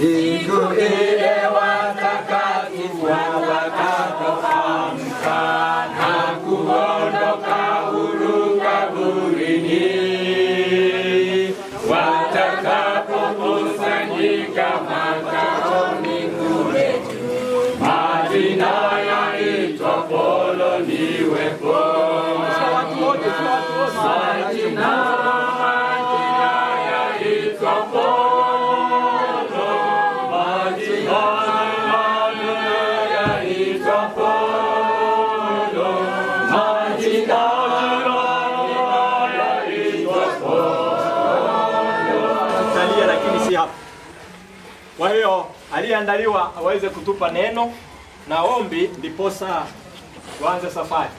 Siku ile watakatifu watakapoamka na kuondoka huru kaburini, watakapokusanyika makaoni kule juu, majina yaitwapo niwepo. Majina, majina yaitwapo, majina, majina yaitwapo, majina, majina yaitwapo. Talia, lakini si hapa. Kwa hiyo aliyeandaliwa aweze kutupa neno na ombi, ndiposa tuanze safari.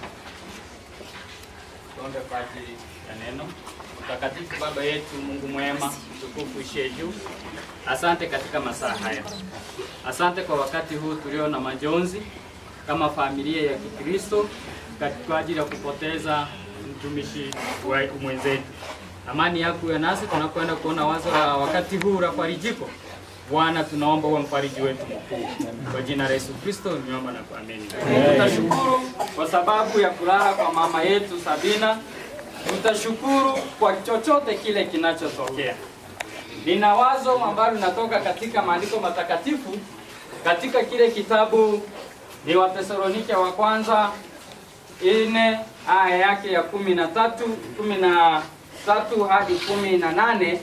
Tuombe kwa ajili ya neno. Mtakatifu Baba yetu, Mungu mwema, mtukufu ishiye juu, asante katika masaa haya, asante kwa wakati huu tulio na majonzi kama familia ya Kikristo kwa ajili ya kupoteza mtumishi wa mwenzetu. Amani yako iwe nasi tunakwenda kuona wazo la wakati huu la farijiko. Bwana, tunaomba uwe mfariji wetu mkuu. Kwa jina la Yesu Kristo niomba na kuamini. Tutashukuru kwa sababu ya kulala kwa mama yetu Sabina. Tutashukuru kwa chochote kile kinachotokea. Nina wazo ambalo linatoka katika maandiko matakatifu katika kile kitabu ni Wathesalonike wa kwanza 4 aya yake ya 13, 13 hadi 18.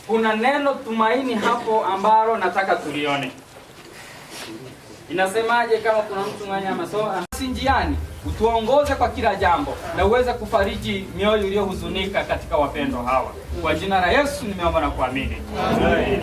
Kuna neno tumaini hapo ambalo nataka tulione. Inasemaje? Kama kuna mtu mwenye amesoma si njiani, utuongoze kwa kila jambo na uweze kufariji mioyo iliyohuzunika katika wapendwa hawa. Kwa jina la Yesu nimeomba na kuamini. Amen.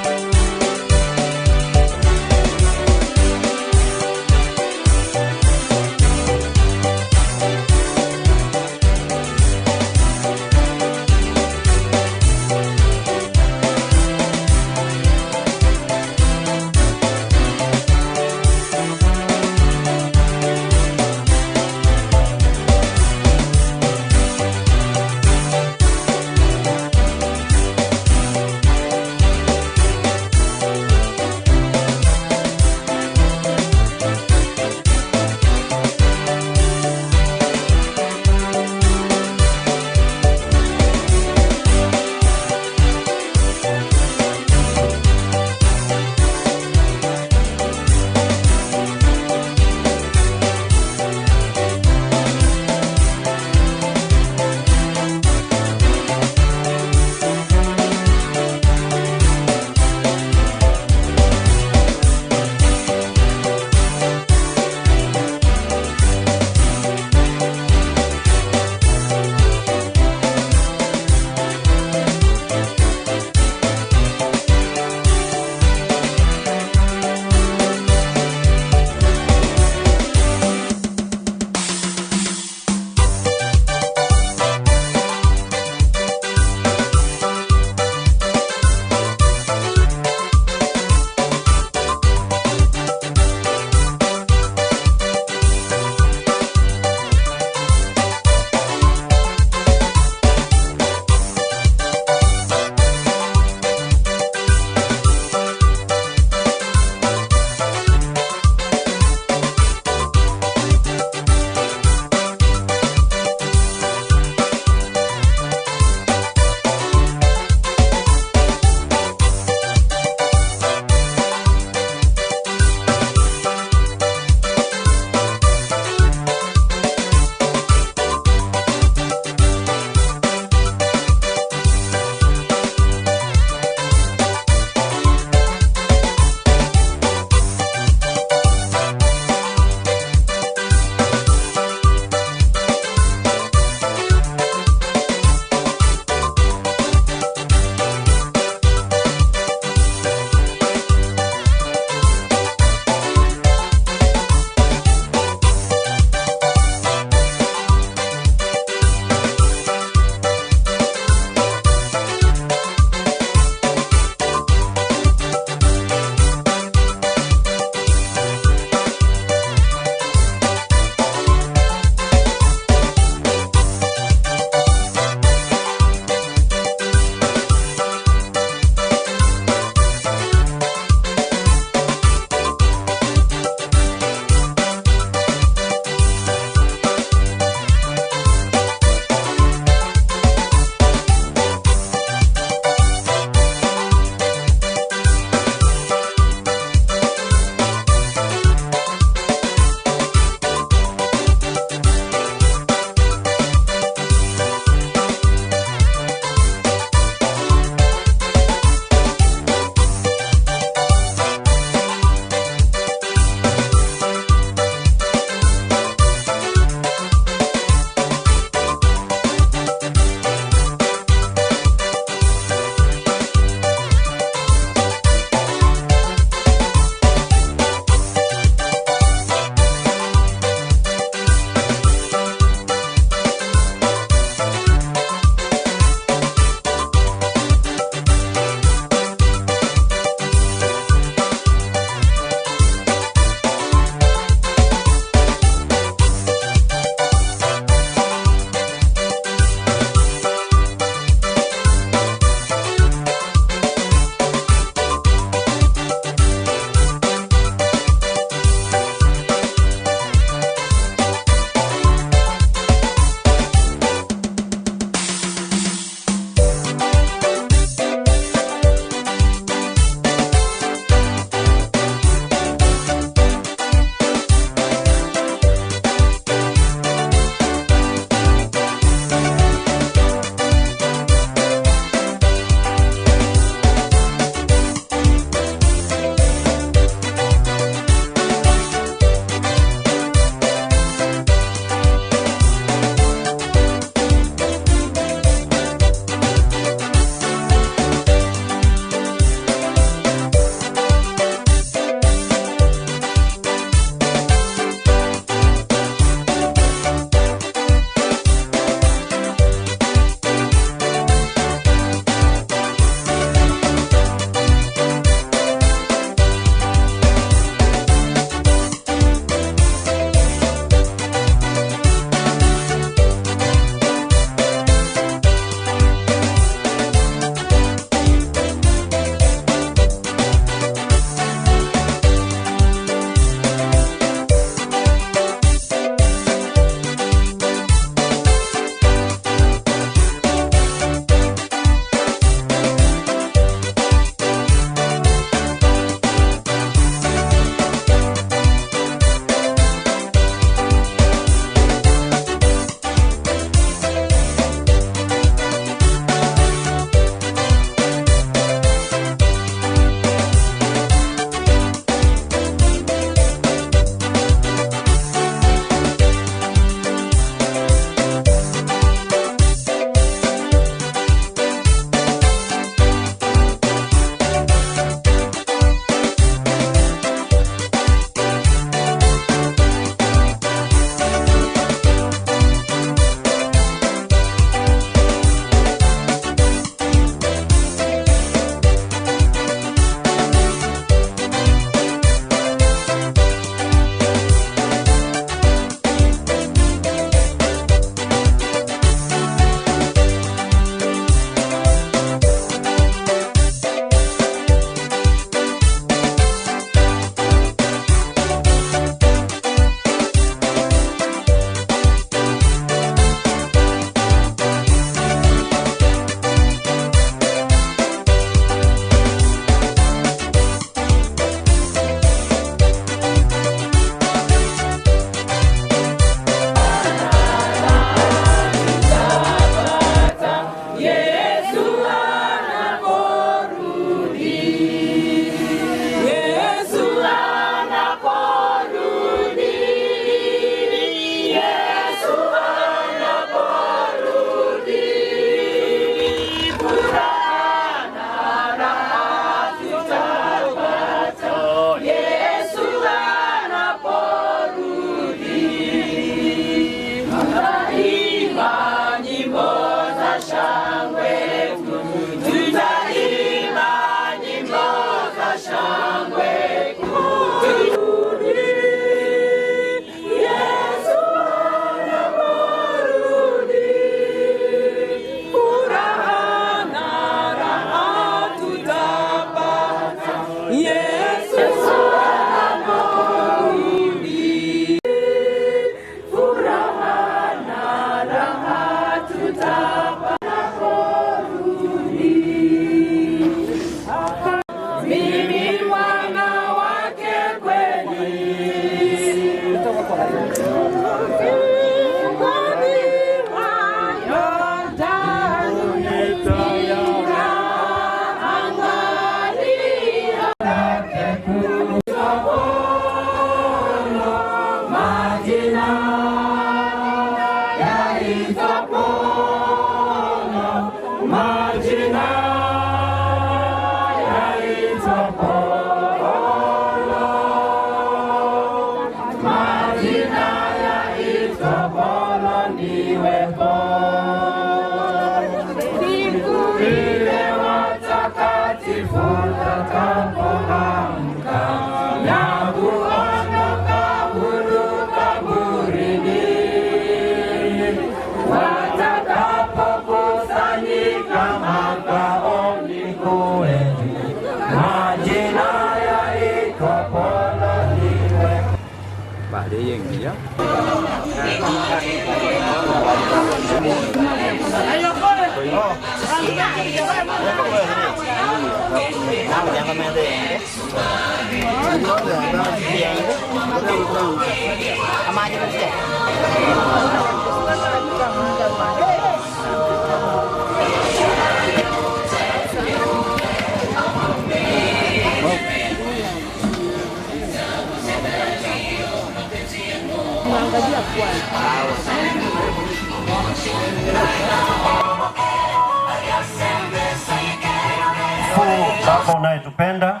Baba unayetupenda,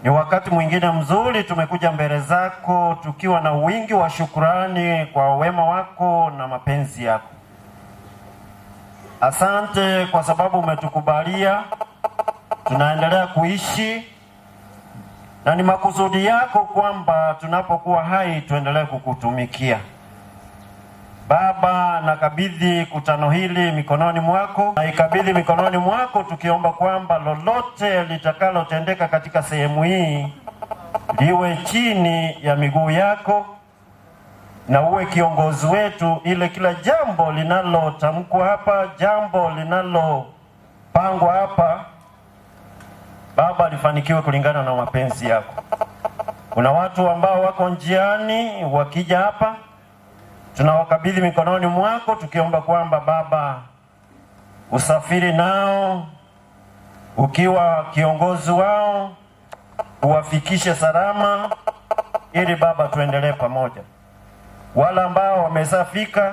ni wakati mwingine mzuri tumekuja mbele zako tukiwa na wingi wa shukurani kwa wema wako na mapenzi yako. Asante kwa sababu umetukubalia tunaendelea kuishi, na ni makusudi yako kwamba tunapokuwa hai tuendelee kukutumikia. Baba, nakabidhi kutano hili mikononi mwako, naikabidhi mikononi mwako, tukiomba kwamba lolote litakalotendeka katika sehemu hii liwe chini ya miguu yako na uwe kiongozi wetu, ile kila jambo linalotamkwa hapa, jambo linalopangwa hapa, Baba, lifanikiwe kulingana na mapenzi yako. Kuna watu ambao wako njiani wakija hapa, tunawakabidhi mikononi mwako tukiomba kwamba Baba usafiri nao ukiwa kiongozi wao, uwafikishe salama, ili Baba tuendelee pamoja. Wale ambao wameshafika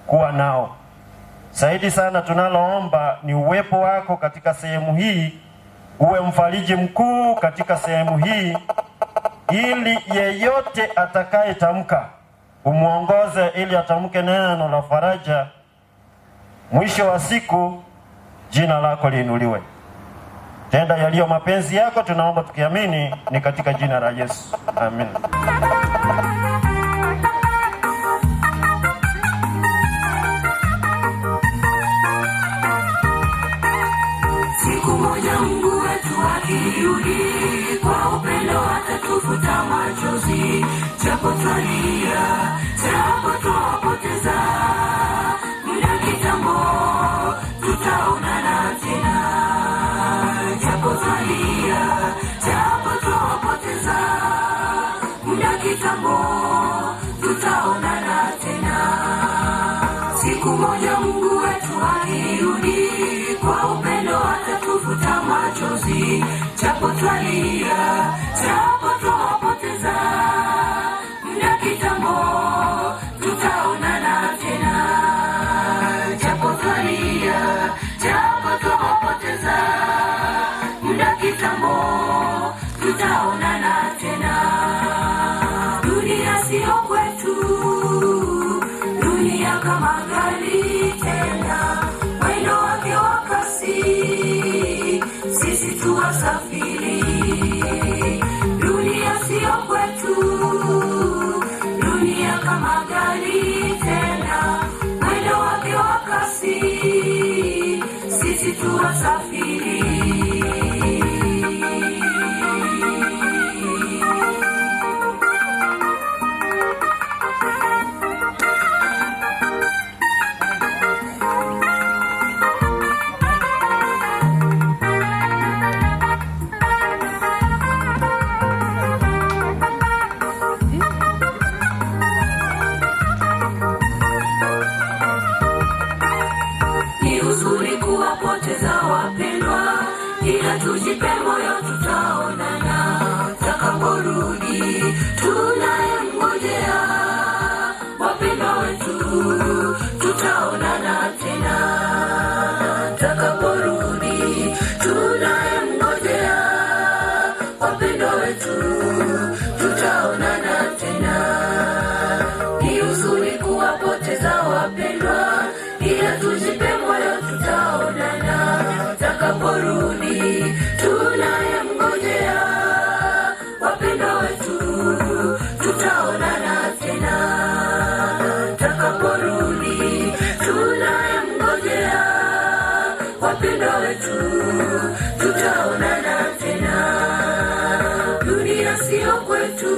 kuwa nao zaidi sana, tunaloomba ni uwepo wako katika sehemu hii, uwe mfariji mkuu katika sehemu hii, ili yeyote atakayetamka umuongoze ili atamke neno la faraja. Mwisho wa siku jina lako liinuliwe. Tenda yaliyo mapenzi yako, tunaomba tukiamini ni katika jina la Yesu, amen. Siku moja Mungu wetu akirudi, kwa upendo atatufuta machozi, japo twalia, japo twapoteza muda kitambo, tutaonana tena. Japo twalia, japo twapoteza muda kitambo, tutaonana tena. Siku moja Mungu wetu akirudi, kwa upendo atatufuta machozi, japo twalia, japo twapoteza muda kitambo, tutaonana tena. Japo twalia, japo twapoteza muda kitambo, tutaonana tena. Dunia sio kwetu, dunia kama gari tena, mwendo wake wa kasi, sisi tu wasafiri. Dunia sio kwetu, dunia kama gari tena, mwendo wake wa kasi, sisi tu wasafiri. wapendwa, ila tujipe moyo, tutaonana takaporudi. Tunayemngojea wapendwa wetu, tutaonana tena takaporudi. Tunayemngojea wapendwa wetu, tutaonana tena. Ni huzuni kuwapoteza wapendwa, ila tujipe moyo, tutaonana takaporudi. Tunayemngojea wapendwa wetu, tutaonana tena takaporudi. Tunayemngojea wapendwa wetu, tutaonana tena. Dunia sio kwetu,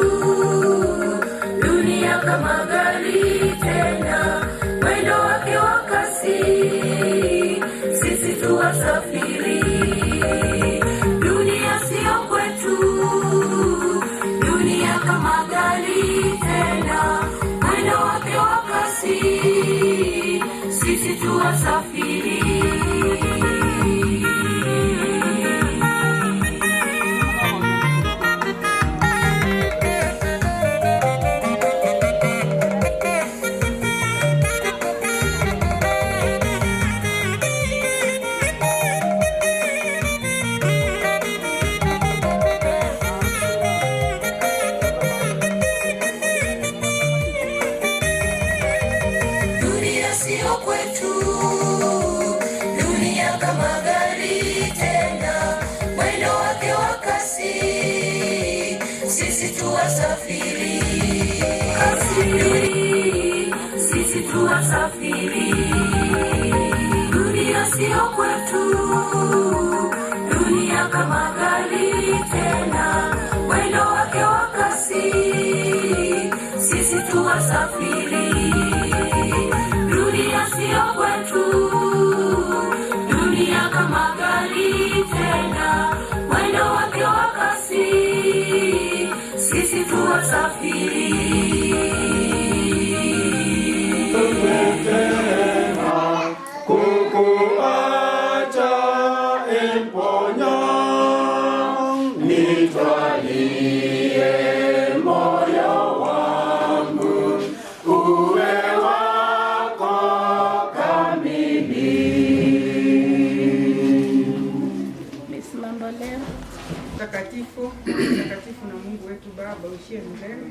dunia kama gari tena, mwendo wake wa kasi, sisi tu wasafiri. Dunia sio kwetu, dunia kama gari tena, mwendo wake wa kasi, sisi tu wasafiri. Dunia sio kwetu, dunia kama gari tena, mwendo wake wa kasi, sisi tu wasafiri. Sisi tu wasafiri. Dunia sio kwetu, dunia kama gari tena, mwendo wake wa kasi, sisi tu wasafiri. Dunia sio kwetu, dunia kama gari tena, mwendo wake wa kasi, sisi tu wasafiri. Kukuacha emponya, nitwalie moyo wangu uwe wako kamili. Miss Mamboleo. Mtakatifu, mtakatifu na Mungu wetu Baba uishie milele.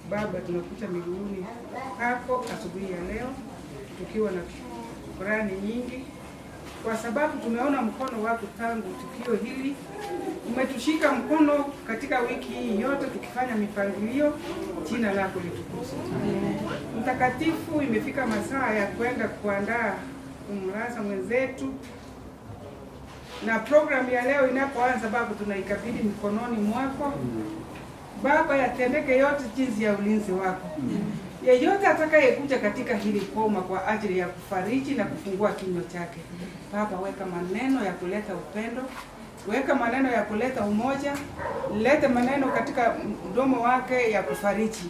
Baba, tunakuja miguuni pako asubuhi ya leo tukiwa na shukrani nyingi, kwa sababu tumeona mkono wako tangu tukio hili. Umetushika mkono katika wiki hii yote tukifanya mipangilio. Jina lako litukuzwe. Mtakatifu, imefika masaa ya kwenda kuandaa kumlaza mwenzetu na programu ya leo inapoanza, Baba, tunaikabidhi mikononi mwako. Baba, yatendeke yote jinsi ya ulinzi wako. Yeyote atakayekuja katika hili boma kwa ajili ya kufariji na kufungua kinywa chake, Baba, weka maneno ya kuleta upendo, weka maneno ya kuleta umoja, lete maneno katika mdomo wake ya kufariji.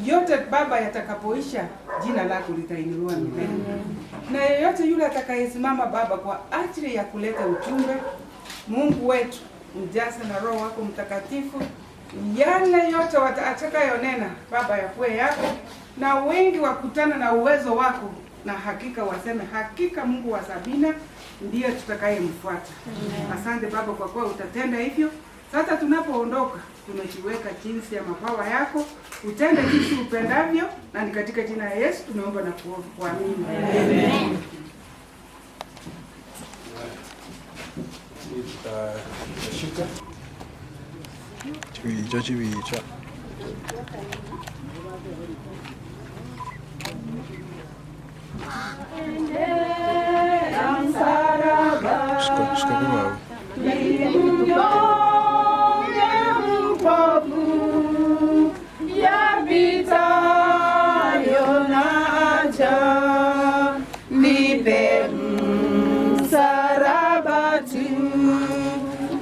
Yote Baba, yatakapoisha, jina lako litainuliwa milele. Na yeyote yule atakayesimama Baba kwa ajili ya kuleta ujumbe, Mungu wetu, mjaze na Roho wako Mtakatifu, yale yote atakayonena Baba yakuwe yako, na wengi wakutana na uwezo wako, na hakika waseme hakika Mungu wa Sabina ndiye tutakayemfuata. Asante Baba kwa kuwa utatenda hivyo. Sasa tunapoondoka, tumejiweka jinsi ya mabawa yako, utende jinsi upendavyo, na ni katika jina la Yesu tumeomba na kuamini. Amen. Tutashika chiwicho chiwicho. Shika shika kwa. Mnyonge mpofu, yapitayo naacha, nipe msalaba tu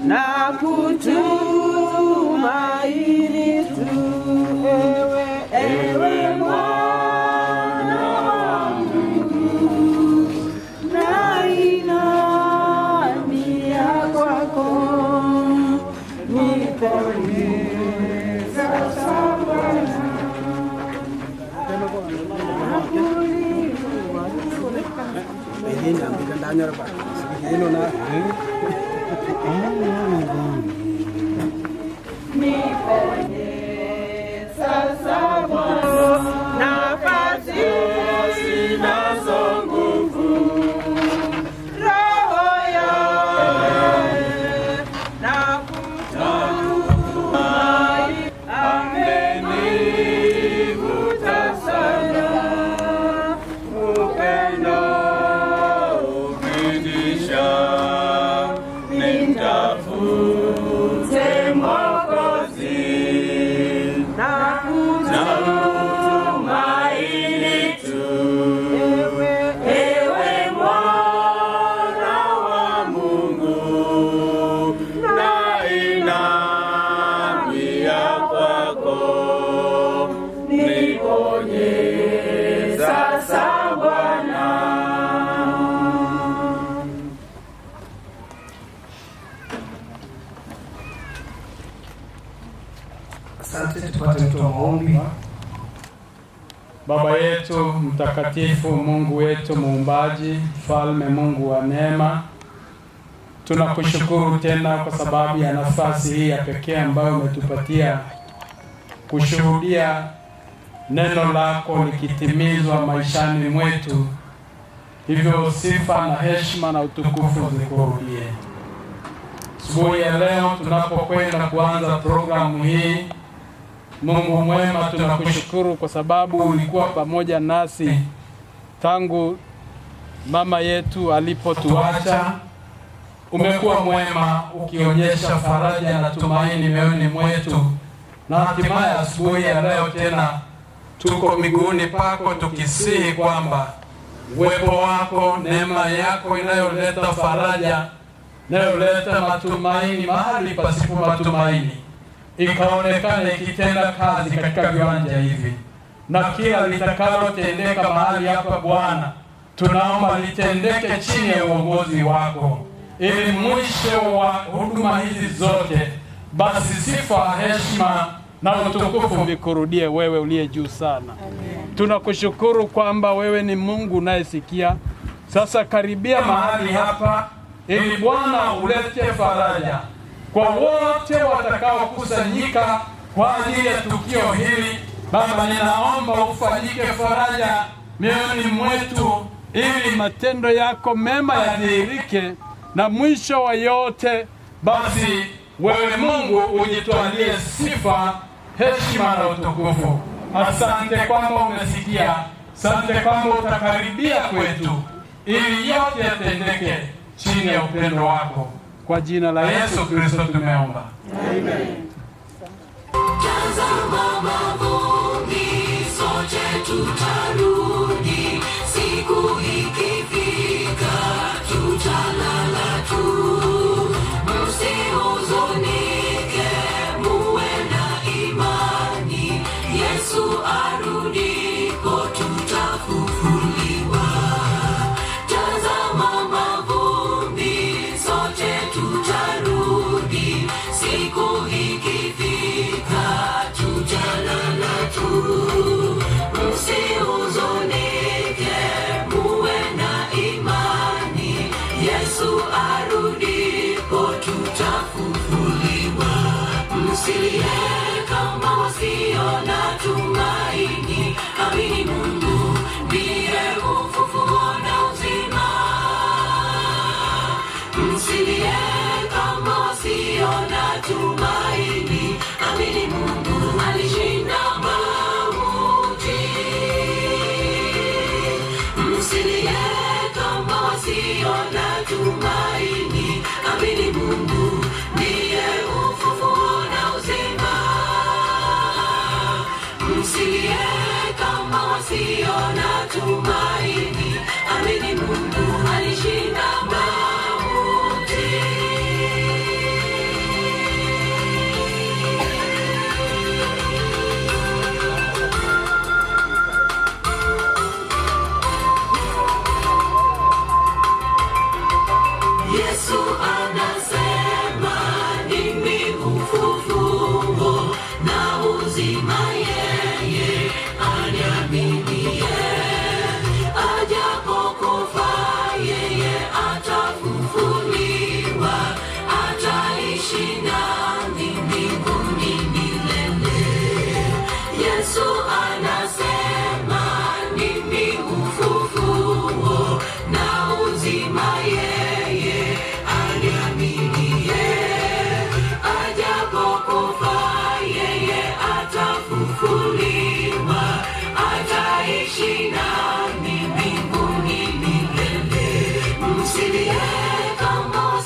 na kutumaini tu, ewe, ewe Mwana wa Mungu, nainama. Nafasi nazo nguvu, roho yangu na kutumaini, amenivuta sana, upendo ukitisha, nimtafute Mwokozi na kutumaini tu. Ewe Mwana wa Mungu, nainamia kwako, niponye sasa Bwana. Asante, tupate mtu wa maombi. Baba yetu mtakatifu, Mungu wetu muumbaji, mfalme Mungu wa neema, tunakushukuru tena kwa sababu ya nafasi hii ya pekee ambayo umetupatia kushuhudia neno lako likitimizwa maishani mwetu. Hivyo sifa na heshima na utukufu zikurudie. Asubuhi ya leo tunapokwenda kuanza programu hii, Mungu mwema, tunakushukuru kwa sababu ulikuwa pamoja nasi tangu mama yetu alipotuacha. Umekuwa mwema ukionyesha faraja na tumaini mioyoni mwetu, na hatimaye asubuhi ya leo tena tuko miguuni pako tukisihi kwamba uwepo wako, neema yako inayoleta faraja, inayoleta matumaini mahali pasipo matumaini, ikaonekana ikitenda kazi katika viwanja hivi, na kila litakalotendeka mahali hapa Bwana, tunaomba litendeke chini ya uongozi wako, ili mwisho wa huduma hizi zote basi sifa, heshima na utukufu vikurudie wewe uliye juu sana. Tunakushukuru kwamba wewe ni Mungu unayesikia. Sasa karibia mahali hapa ili Bwana ulete faraja kwa wote watakaokusanyika kwa ajili ya tukio hili. Baba, ninaomba ufanyike faraja mioyoni mwetu, ili matendo yako mema yadhihirike, na mwisho wa yote basi wewe Mungu ujitwalie sifa, heshima na utukufu. Asante kwamba umesikia, asante kwamba utakaribia kwetu, ili yote yatendeke chini ya upendo wako. Kwa jina la Yesu Kristo tumeomba. Amen. Tazama mavumbi, sote tutarudi, siku ikifika tutalala tu. Msihuzunike, muwe na imani, Yesu arudipo tutafufuliwa. Tazama mavumbi, sote tutarudi, siku ikifika tutalala tu. Msihuzunike, muwe na imani, Yesu arudipo tutafufuliwa. Msilie kama wasio na tumaini, amini Mungu ndiye ufufuo na uzima. Msilie kama wasio na tumaini, amini Mungu alishinda mauti. Msilie kama wasio na tumaini, amini Mungu ndiye ufufuo na uzima. Msilie kama wasio na tumaini, amini Mungu alishinda mauti. Yesu anasema ndimi ufufuo na uzima, yeye aniaminiye ajapokufa yeye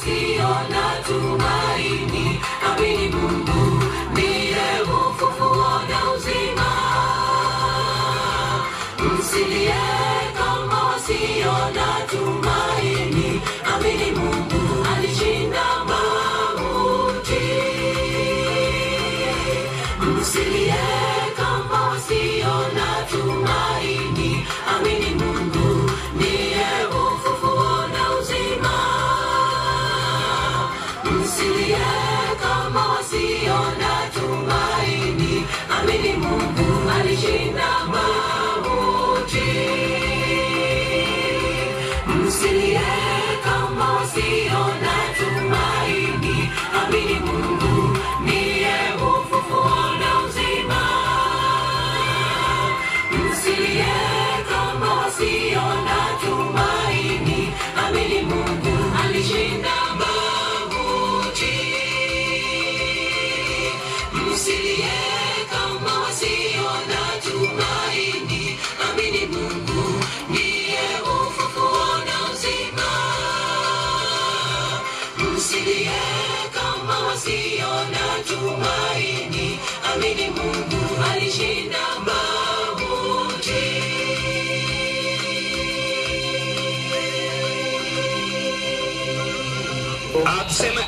wasio na tumaini, amini Mungu ndiye ufufuo na uzima. Msilie kama wasio na tumaini, amini Mungu alishinda mauti. Msilie kama wasio na tumaini, amini Mungu ndiye ufufuo na uzima. Msilie kama wasio na tumaini, amini Mungu alishinda mauti. Msilie kama wasio na tumaini, amini Mungu ndiye ufufuo na uzima. Msilie kama wasio na tumaini, amini Mungu alishinda mauti. Msilie kama wasio na tumaini, amini Mungu ndiye ufufuo na uzima. Msilie kama wasio na tumaini, amini Mungu alishinda mauti.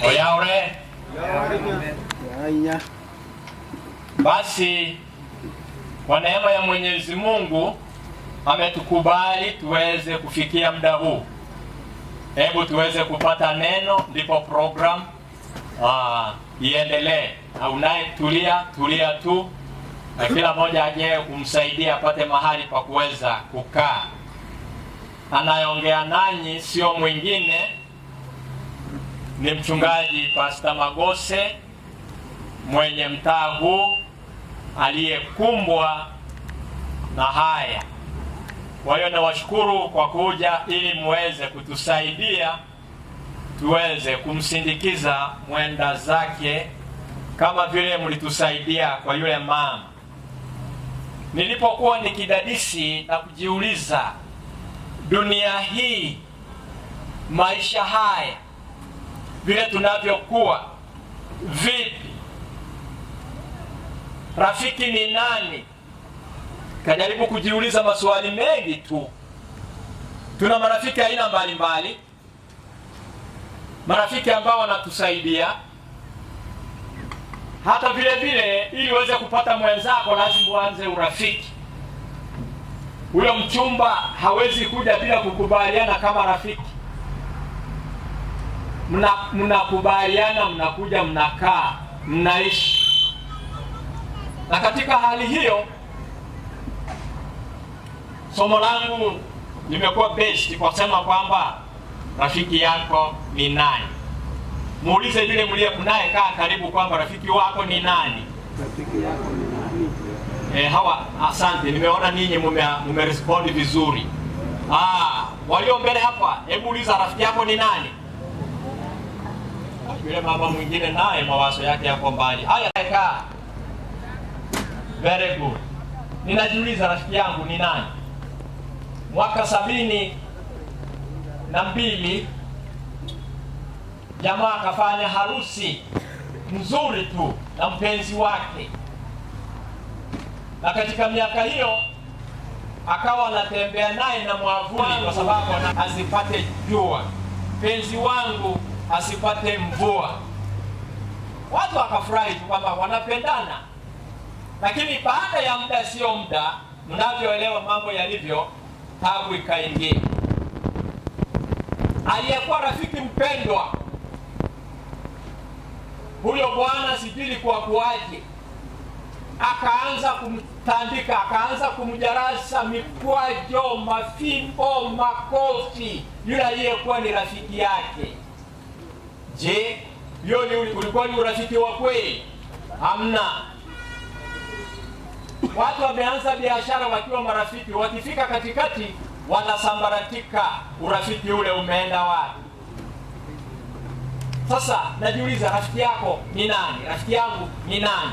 Oyaure. Basi kwa neema ya Mwenyezi Mungu ametukubali tuweze kufikia muda huu. Hebu tuweze kupata neno, ndipo program iendelee. Na unaye tulia, tulia tu, na kila mmoja aje umsaidie apate mahali pa kuweza kukaa. Anayeongea nanyi sio mwingine ni mchungaji Pastor Magose mwenye mtaa huu aliyekumbwa na haya. Kwa hiyo nawashukuru kwa kuja ili muweze kutusaidia tuweze kumsindikiza mwenda zake kama vile mlitusaidia kwa yule mama. Nilipokuwa nikidadisi na kujiuliza, dunia hii, maisha haya, vile tunavyokuwa, vipi? Rafiki ni nani? Kajaribu kujiuliza maswali mengi tu. Tuna marafiki aina mbalimbali, marafiki ambao wanatusaidia hata vile vile. Ili uweze kupata mwenzako lazima uanze urafiki. Huyo mchumba hawezi kuja bila kukubaliana kama rafiki. Mnakubaliana, mnakuja, mnakaa, mnaishi. Na katika hali hiyo, somo langu limekuwa based kwa kusema kwamba rafiki yako ni nani? Muulize yule mliye mnaye kaa karibu kwamba rafiki wako ni nani? Rafiki yako ni nani? Hawa, asante, nimeona ninyi mume respond vizuri. Walio mbele hapa, hebu uliza rafiki yako ni nani? Yule mama mwingine naye mawazo yake yako mbali. Haya, kaa. Very good. Ninajiuliza rafiki yangu ni nani? Mwaka 72 jamaa akafanya harusi nzuri tu na mpenzi wake, na katika miaka hiyo akawa anatembea naye na mwavuli, kwa sababu asipate jua, mpenzi wangu asipate mvua. Watu wakafurahi tu kwamba wanapendana, lakini baada ya muda sio muda, mnavyoelewa mambo yalivyo, tabu ikaingia. Aliyekuwa rafiki mpendwa huyo bwana, sijui ilikuwa kuwaje, akaanza kumtandika, akaanza kumjarasa mikwajo, mafimbo, makofi yule aliyekuwa ni rafiki yake. Je, hiyo ni ulikuwa ni urafiki wa kweli? Hamna. Watu wameanza biashara wakiwa marafiki, wakifika katikati wanasambaratika. Urafiki ule umeenda wapi? Sasa najiuliza, rafiki yako ni nani? Rafiki yangu ni nani?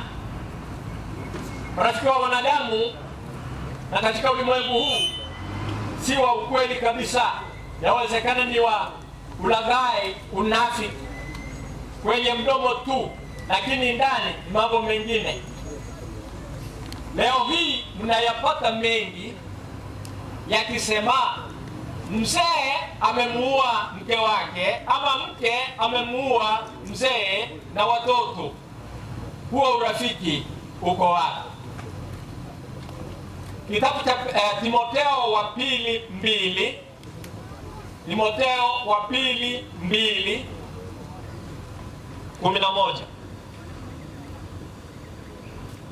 Rafiki wa wanadamu na katika ulimwengu huu si wa ukweli kabisa, yawezekana ni wa Ulaghai, unafiki kwenye mdomo tu, lakini ndani ni mambo mengine. Leo hii mnayapata mengi yakisema mzee amemuua mke wake ama mke amemuua mzee na watoto. Huo urafiki uko wapi? Kitabu cha Timoteo wa pili 2, Timoteo wa pili 2:11.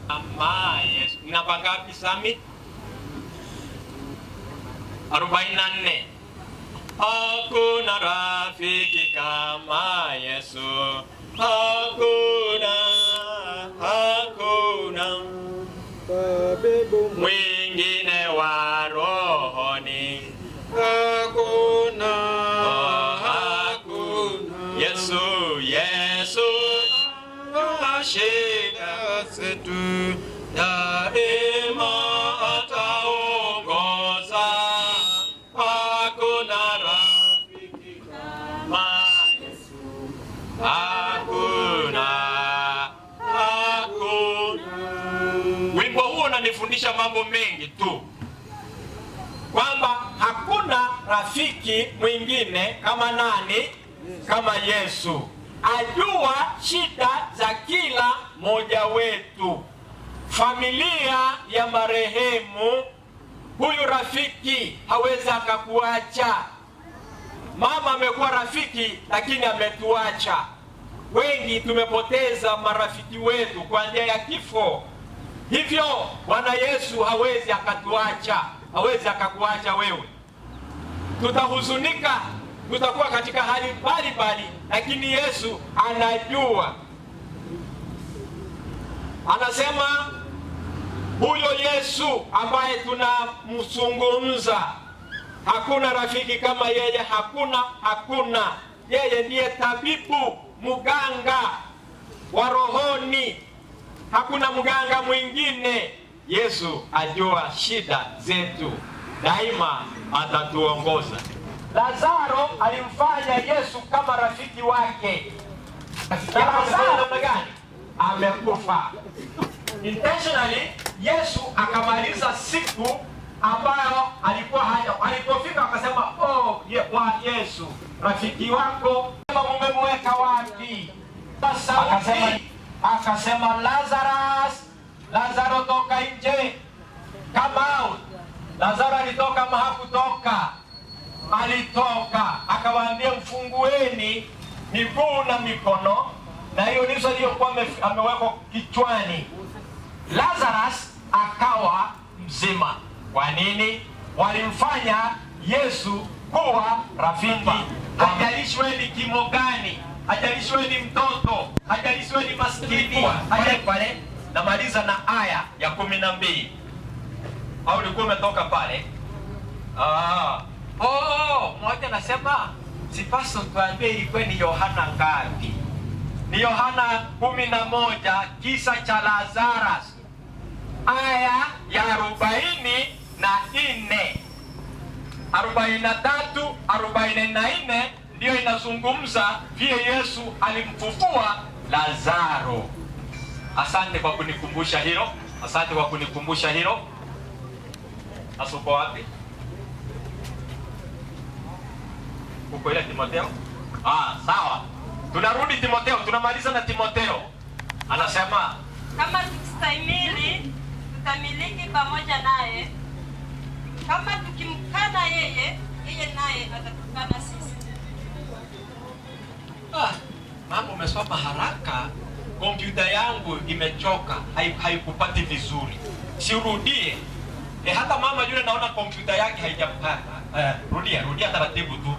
Ama Yesu. Namba ngapi Sami? 44. Hakuna rafiki kama Yesu, hakuna, hakuna mwingine wa rohoni, hakuna, hakuna. Yesu, Yesu, shida zetu daima ataongoza. Hakuna rafiki kama Yesu, hakuna, hakuna. Wimbo huu unanifundisha mambo mengi tu, kwamba hakuna rafiki mwingine kama nani? Kama Yesu. Ajua shida za kila mmoja wetu. Familia ya marehemu, huyu rafiki hawezi akakuacha. Mama amekuwa rafiki lakini ametuacha. Wengi tumepoteza marafiki wetu kwa njia ya kifo. Hivyo Bwana Yesu hawezi akatuacha, hawezi akakuacha wewe. Tutahuzunika, tutakuwa katika hali mbalimbali, lakini Yesu anajua. Anasema huyo Yesu ambaye tunamzungumza, hakuna rafiki kama yeye, hakuna, hakuna. Yeye ndiye tabibu, mganga wa rohoni, hakuna mganga mwingine. Yesu ajua shida zetu, daima atatuongoza. Lazaro alimfanya Yesu kama rafiki wake. Lazaro namna gani? Amekufa. Intentionally Yesu akamaliza siku ambayo alikuwa haja. Alipofika akasema, oh, wa Yesu, rafiki wako mumemweka wapi? Akasema Lazarus, Lazaro toka nje. Come out. Lazaro alitoka ama hakutoka? Alitoka. Akawaambia mfungueni miguu na mikono, na hiyo leso aliyokuwa amewekwa kichwani. Lazarus akawa mzima. Kwa nini? Walimfanya Yesu kuwa rafiki. Hajalishi wewe ni kimo gani, hajalishi wewe ni mtoto, hajalishi wewe ni maskini. Pale namaliza na aya ya 12. Au ulikuwa umetoka pale? Mmoja anasema sipaso tuambie ilikuwa ni Yohana ngapi? Ni Yohana 11, kisa cha Lazarus, aya ya 44, 43, 44 ndiyo inazungumza vile Yesu alimfufua Lazaro. Asante kwa kunikumbusha hilo. Asante kwa kunikumbusha hilo. Sasa uko wapi? Uko ile Timotheo? Sawa. Tunarudi Timotheo, tunamaliza na Timotheo. Anasema kama tukistahimili tutamiliki pamoja naye, kama tukimkana yeye, yeye naye atatukana sisi. Mama umesoma haraka, kompyuta yangu imechoka, haikupati vizuri. Sirudie. Hata mama yule naona kompyuta yake haijapata. Rudia taratibu tu.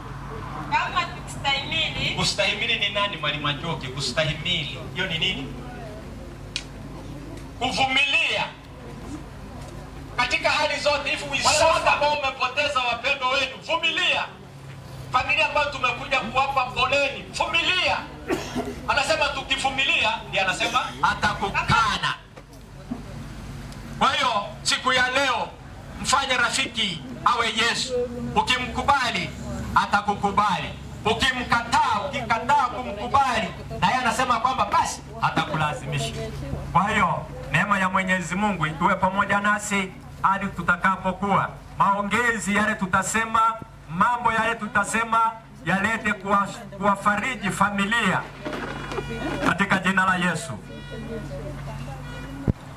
Kama tukistahimili. Kustahimili ni nani, Mwalimu Ajoki? Kustahimili hiyo ni nini? Kuvumilia katika hali zote. If we suffer, ambao umepoteza wapendwa wenu, vumilia. Familia ambayo tumekuja kuwapa poleni, vumilia. Anasema tukivumilia, ndiye anasema atakukana. Kwa hiyo siku ya leo mfanye rafiki awe Yesu. Ukimkubali atakukubali. Ukimkataa, ukikataa kumkubali, na yeye anasema kwamba basi atakulazimisha. Kwa hiyo neema ya Mwenyezi Mungu iwe pamoja nasi hadi tutakapokuwa. Maongezi yale tutasema, mambo yale tutasema yalete kuwafariji familia katika jina la Yesu.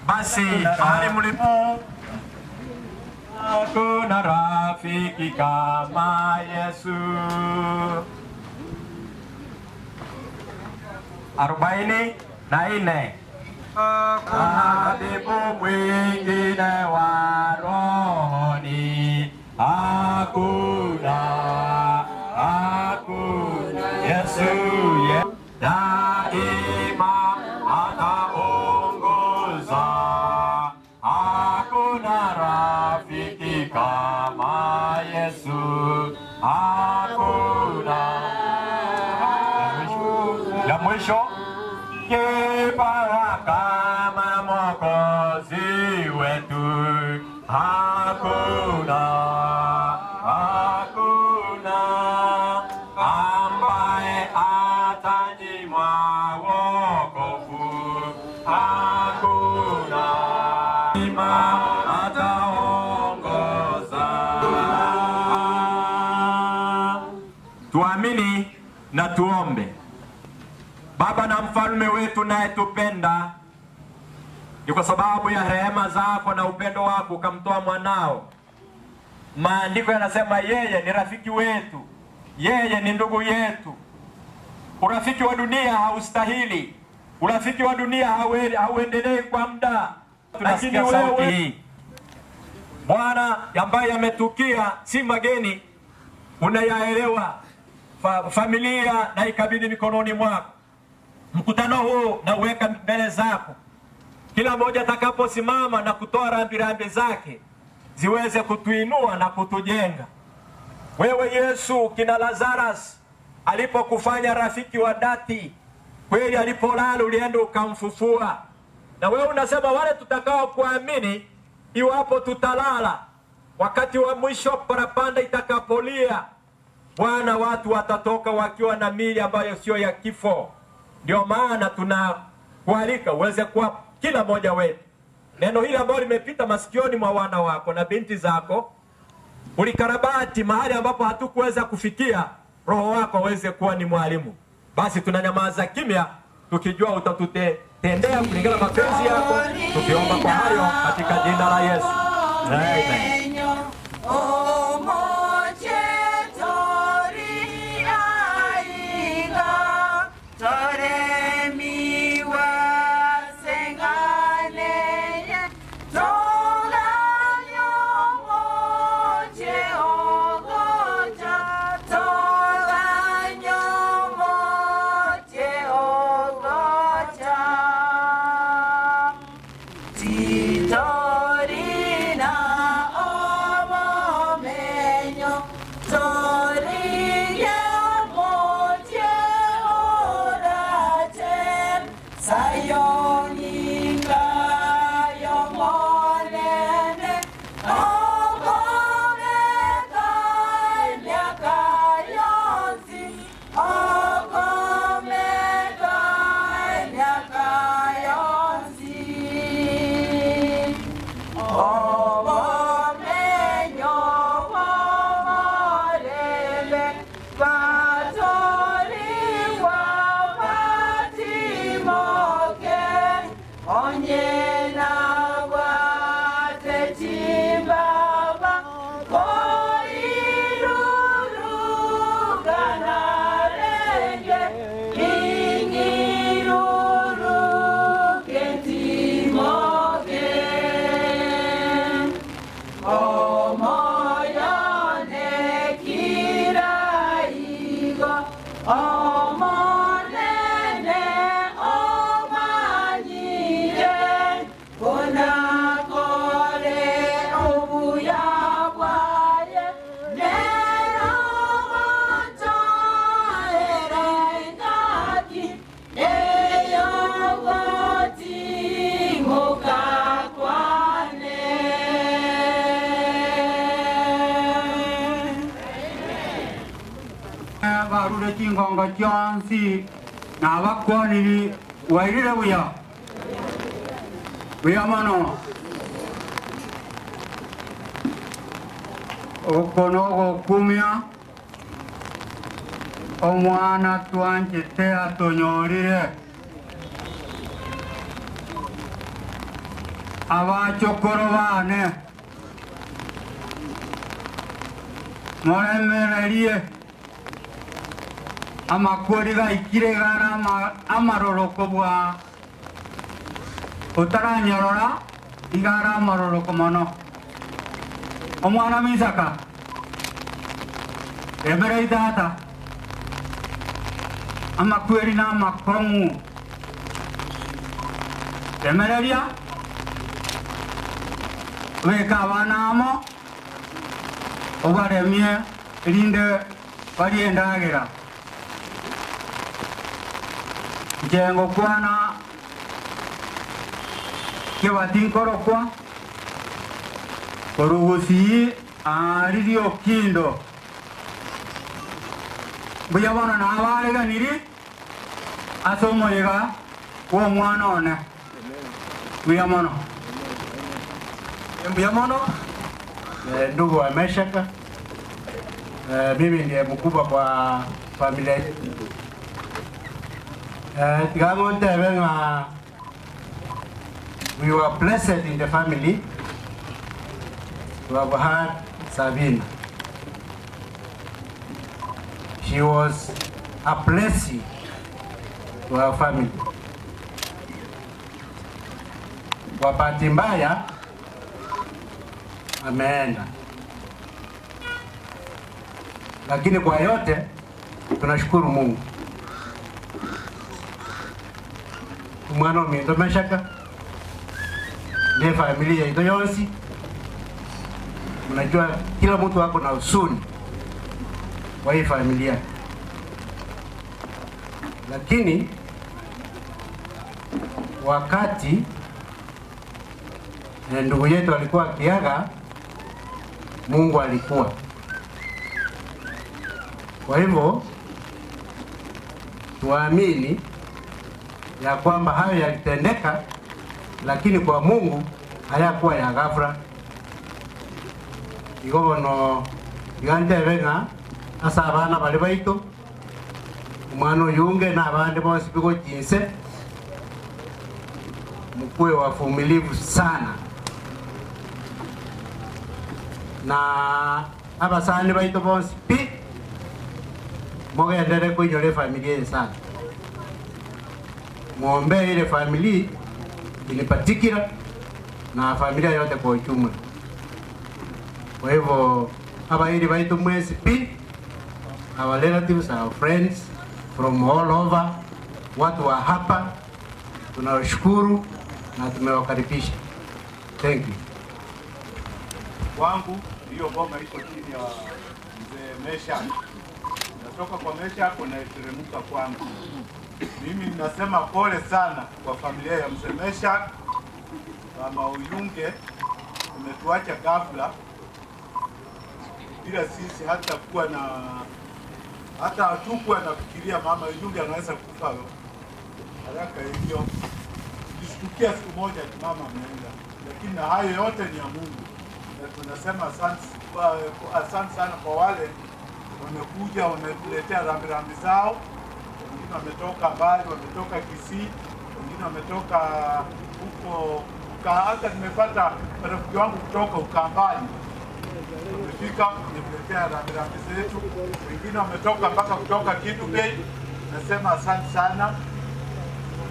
Basi mahali mlipo, hakuna rafiki kama Yesu. 44. Tabibu mwingine wa rohoni hakuna, hakuna. Yesu ye daima ataongoza, hakuna rafiki kama Yesu, hakuna. Ya mwisho, kipawa kama Mwokozi wetu hakuna, hakuna ambaye atanyimwa wokovu, hakuna ataongoza. Tuamini na tuombe. Baba na mfalme wetu nayetupenda, ni kwa sababu ya rehema zako na upendo wako ukamtoa mwanao. Maandiko yanasema yeye ni rafiki wetu, yeye ni ndugu yetu. Urafiki wa dunia haustahili, urafiki wa dunia hauendelei kwa muda, lakini wewe hii Bwana ambaye yametukia si mageni, unayaelewa. Familia na ikabidhi mikononi mwako. Mkutano huu na uweka mbele zako. Kila mmoja atakaposimama na kutoa rambirambi zake ziweze kutuinua na kutujenga. Wewe Yesu, kina Lazarus alipokufanya rafiki wa dhati, kweli alipolala ulienda ukamfufua. Na wewe unasema wale tutakao kuamini, iwapo tutalala, wakati wa mwisho parapanda itakapolia, Bwana, watu watatoka wakiwa na miili ambayo sio ya kifo. Ndio maana tunakualika uweze kuwa kila mmoja wetu. Neno hili ambalo limepita masikioni mwa wana wako na binti zako, ulikarabati mahali ambapo hatukuweza kufikia, Roho wako aweze kuwa ni mwalimu. Basi tunanyamaza kimya tukijua utatutendea kulingana na mapenzi yako, tukiomba kwa hayo katika jina la Yesu. Amen. Titorina. chingongo chionsi nabakwaniri wairire buya buya mono ukono gokumia omwana twanchete atonyorire abachokoro bane moremererie amakori gaikire gara amaroroko bwa otaranyorora igara amaroroko mono omwana misaka emerei tata amakweri na amakong'u emereria weka abana amo obaremie rinde bariendagera njengo kwana kebatinkorokwa orugusi ariri okindo mbuya bono nabareganiri ase omoyega wa omwana one mbuya mono. Mbuya mono. Ndugu wa Meshaka, mimi ndiye mkubwa kwa familia yetu. We were blessed in the family to have had Sabina. She was a blessing to our family. Kwa bahati mbaya ameenda, lakini kwa yote tunashukuru Mungu. Umwana ominto Meshaka ne familia ito yonsi, mnajua kila mtu ako na huzuni kwa hii familia, lakini wakati ndugu yetu alikuwa akiaga, Mungu alikuwa. Kwa hivyo tuamini ya kwamba hayo yalitendeka, lakini kwa Mungu hayakuwa ya ghafla. Igobono igantebenga asa abana bali baito omwana oyunge na abandi bonsi bigochinse, mkuwe wavumilivu sana na abasani baito bonsi pi mogendere kuinyora efamilia eye sana, muombe ile familia in particular na familia yote kwa ujumla. Kwa hivyo abairi baitu mwezi pi, our relatives, our friends from all over, watu wa hapa tunawashukuru na tumewakaribisha. Thank you. Wangu hiyo boma iko chini ya mzee Mesha. Natoka kwa Mesha hapo na teremka kwangu. Mimi nasema pole sana kwa familia ya mzee Mesha. Mama Uyunge umetuacha ghafla bila sisi hata kuwa na hata hatukuwa nafikiria mama Uyunge anaweza kufa haraka hivyo. Tushtukia siku moja tu mama ameenda, lakini na hayo yote ni ya Mungu. Na tunasema asante sana kwa wale wamekuja wametuletea rambirambi zao. Wengine wametoka mbali, wametoka Kisii, wengine wametoka huko, hata nimepata rafiki wangu kutoka Ukambani wamefika wametuletea rambirambi zetu. Wengine wametoka mpaka kutoka Kidubei. Nasema asante sana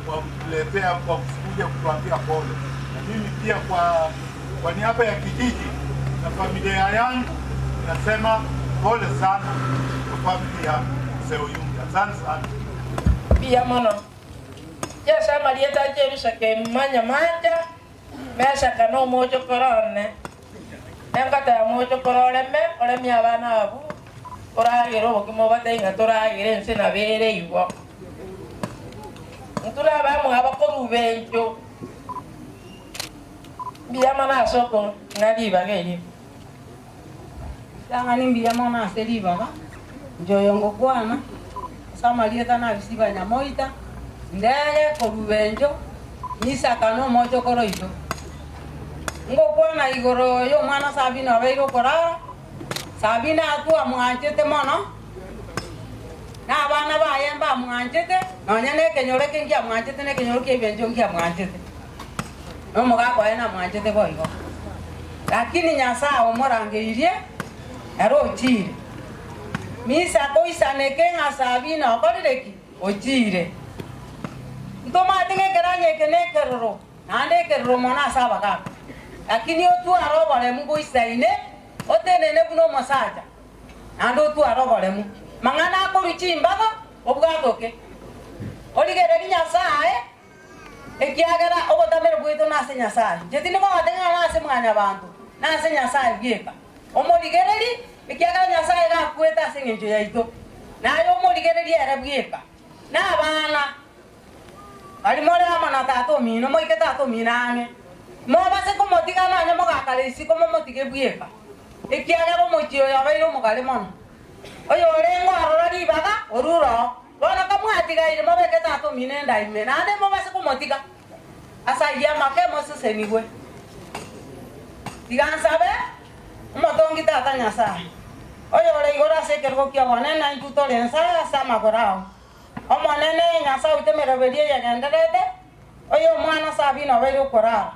kwa kutuletea, kwa kuja kutuambia pole. Na mimi pia kwa niaba ya kijiji na familia yangu nasema pole sana kwa familia Mzee Uyunge. Asante sana. Pia mono. Jasa Marieta Jerusa manya manja mesa kano mojo korone. Engata ya mojo kororeme oremia abana abu. Oragero bokimo batenga toragere nse na bere iwo. Ntura ba mu abakorubenjo. Mbiyama na soko ngaliba ngeli. Tangani mbiyama na seliba ba. Njoyongo kwana. Samarieta na bisiba nyamoita ndege korubenjo nisaka no mojo koroito ngokwana igoro yo mwana Sabina abeire okorara Sabina atua mwanchete mono na abana baye mbamwanchete nonya na ekenyoro eke nkiamwanchete na ekenyoro kia ebencho nkiamwanchete no omogaka oye namwanchete boigo lakini Nyasaye omorangeirie ere ochire misa koisaneke ng'a Sabina okorire ki ochire ntomate gekeranya eke na ekeroro naende ekeroro mono ase abagaka lakini otware oboremu boisaine otenene buna omosacha naende otware oboremu mang'ana akorwa chimbago obwatoke origereri Nyasaye ekiagera obotamere bwaitu nase Nyasaye inche tindikogoteng'ana nase mwanyabanto nase Nyasaye bweka omorigereri ekiagera Nyasaye gakwete ase eng'encho yaito naye omorigereri ere bweka na abana bari more amo na tata omino moike tata omino ang'e mobase komotiga nonye mogakara isiko momotige bweka ekiagera omochie oyo obeire omogare mono oyo orenge ororo ribaga oruro bono kamwatigaire mobeke tata omino endaime naende mobase komotiga asairia amake mosesenigwe tiga nsabe omotongi tata Nyasaye oyo ore igoro ase ekerogo kia obonene intwe tore nsaye ase amagoro ao omonene Nyasaye oite emeroberio eyegenderete oyo omwana Sabina obeire okorara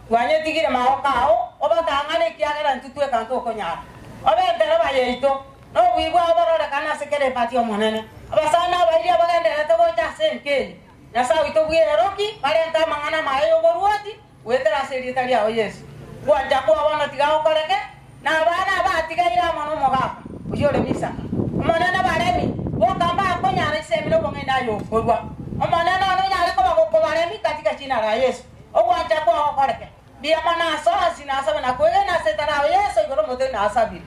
twanyetigire magoko ao obatang'ane ekiagera intwe tweka ntokonyara obetere bayaito nobwibwa obororekana ase kera epati omonene abasana abairi abagenderete gocha ase enkeri Nyasaye oito bweroki barente amang'ana maye yoborwoti gwetera ase erieta riao Yesu gwancha kwabona tiga okoreke na abana batigaire amo na omogaka oyio ore misaka omonene baremi bokamba akonyara isemire obong'aini aye okorwa omonene ono onyare koba gokobaremi katika jina la Yesu ogwancha kwagokoreke biama nasoasi nasabe nakwegena ase etarao Yesu igoro omote nasabire.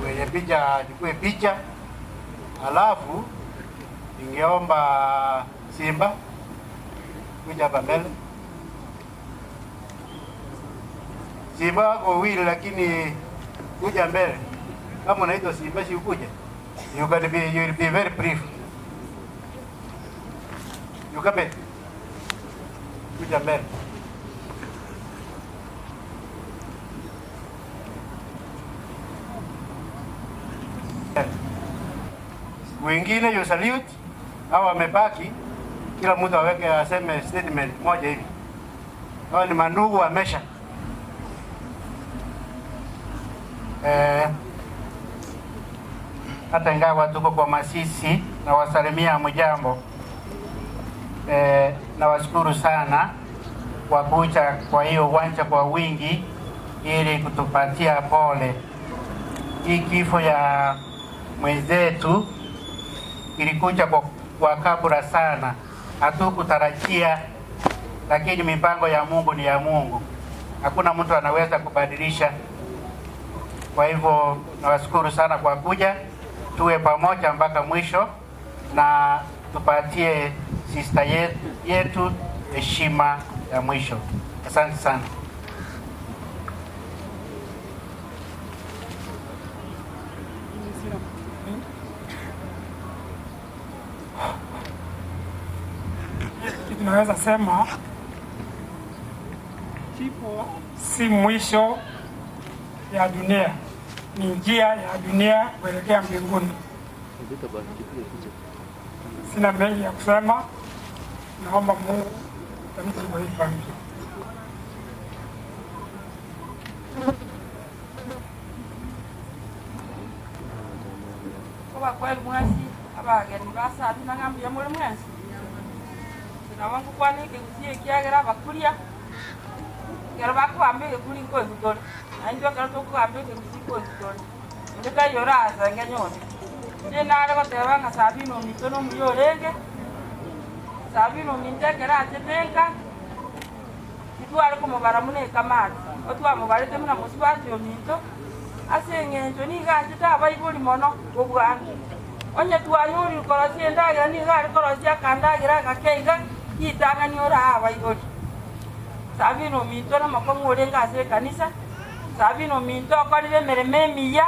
Mwenye picha achukue picha, alafu ningeomba Simba kuja hapa mbele. Simba wako wawili, lakini kuja mbele. Kama unaitwa Simba, si ukuje. You can be, you will be very brief. You come in. Kuja mbele. Wengine you salute au wamebaki, kila mtu aweke aseme statement moja hivi. Hao ni mandugu wa Mesha. Hata ingawa tuko kwa masisi na wasalimia mjambo. Nawashukuru sana kwa kuja kwa hiyo uwanja kwa wingi ili kutupatia pole. Hii kifo ya mwenzetu ilikuja kwa kabla sana, hatukutarajia, lakini mipango ya Mungu ni ya Mungu, hakuna mtu anaweza kubadilisha. Kwa hivyo nawashukuru sana kwa kuja, tuwe pamoja mpaka mwisho na tupatie sister yetu heshima ya mwisho. Asante sana. Tunaweza sema kifo si mwisho ya dunia, ni njia ya dunia kuelekea mbinguni. Sina mengi ya kusema, naomba Mungu tamshi kwa hii familia. Kwa kweli mwasi abageni basabi nangambia muri mwasi nawangu kwani kigusie kiagera bakuria kero bakwambe kuri ko ngutore anjo kero tokwambe kigusie ko ngutore ndeka yora asanga nyone je nare bateba nga Sabino mitono muyorenge Sabino mintekera atetenka itware kumubara mune kamati otwa mubarete muna musibati ominto ase eng'encho niga achete abaibori mono obwange onye twanyuri korosia endagira niga ari korosia akandagira agakeiga itang'ani ora abaibori Sabino minto namakong'u orenge ase ekanisa Sabino minto okorire emeremo emiya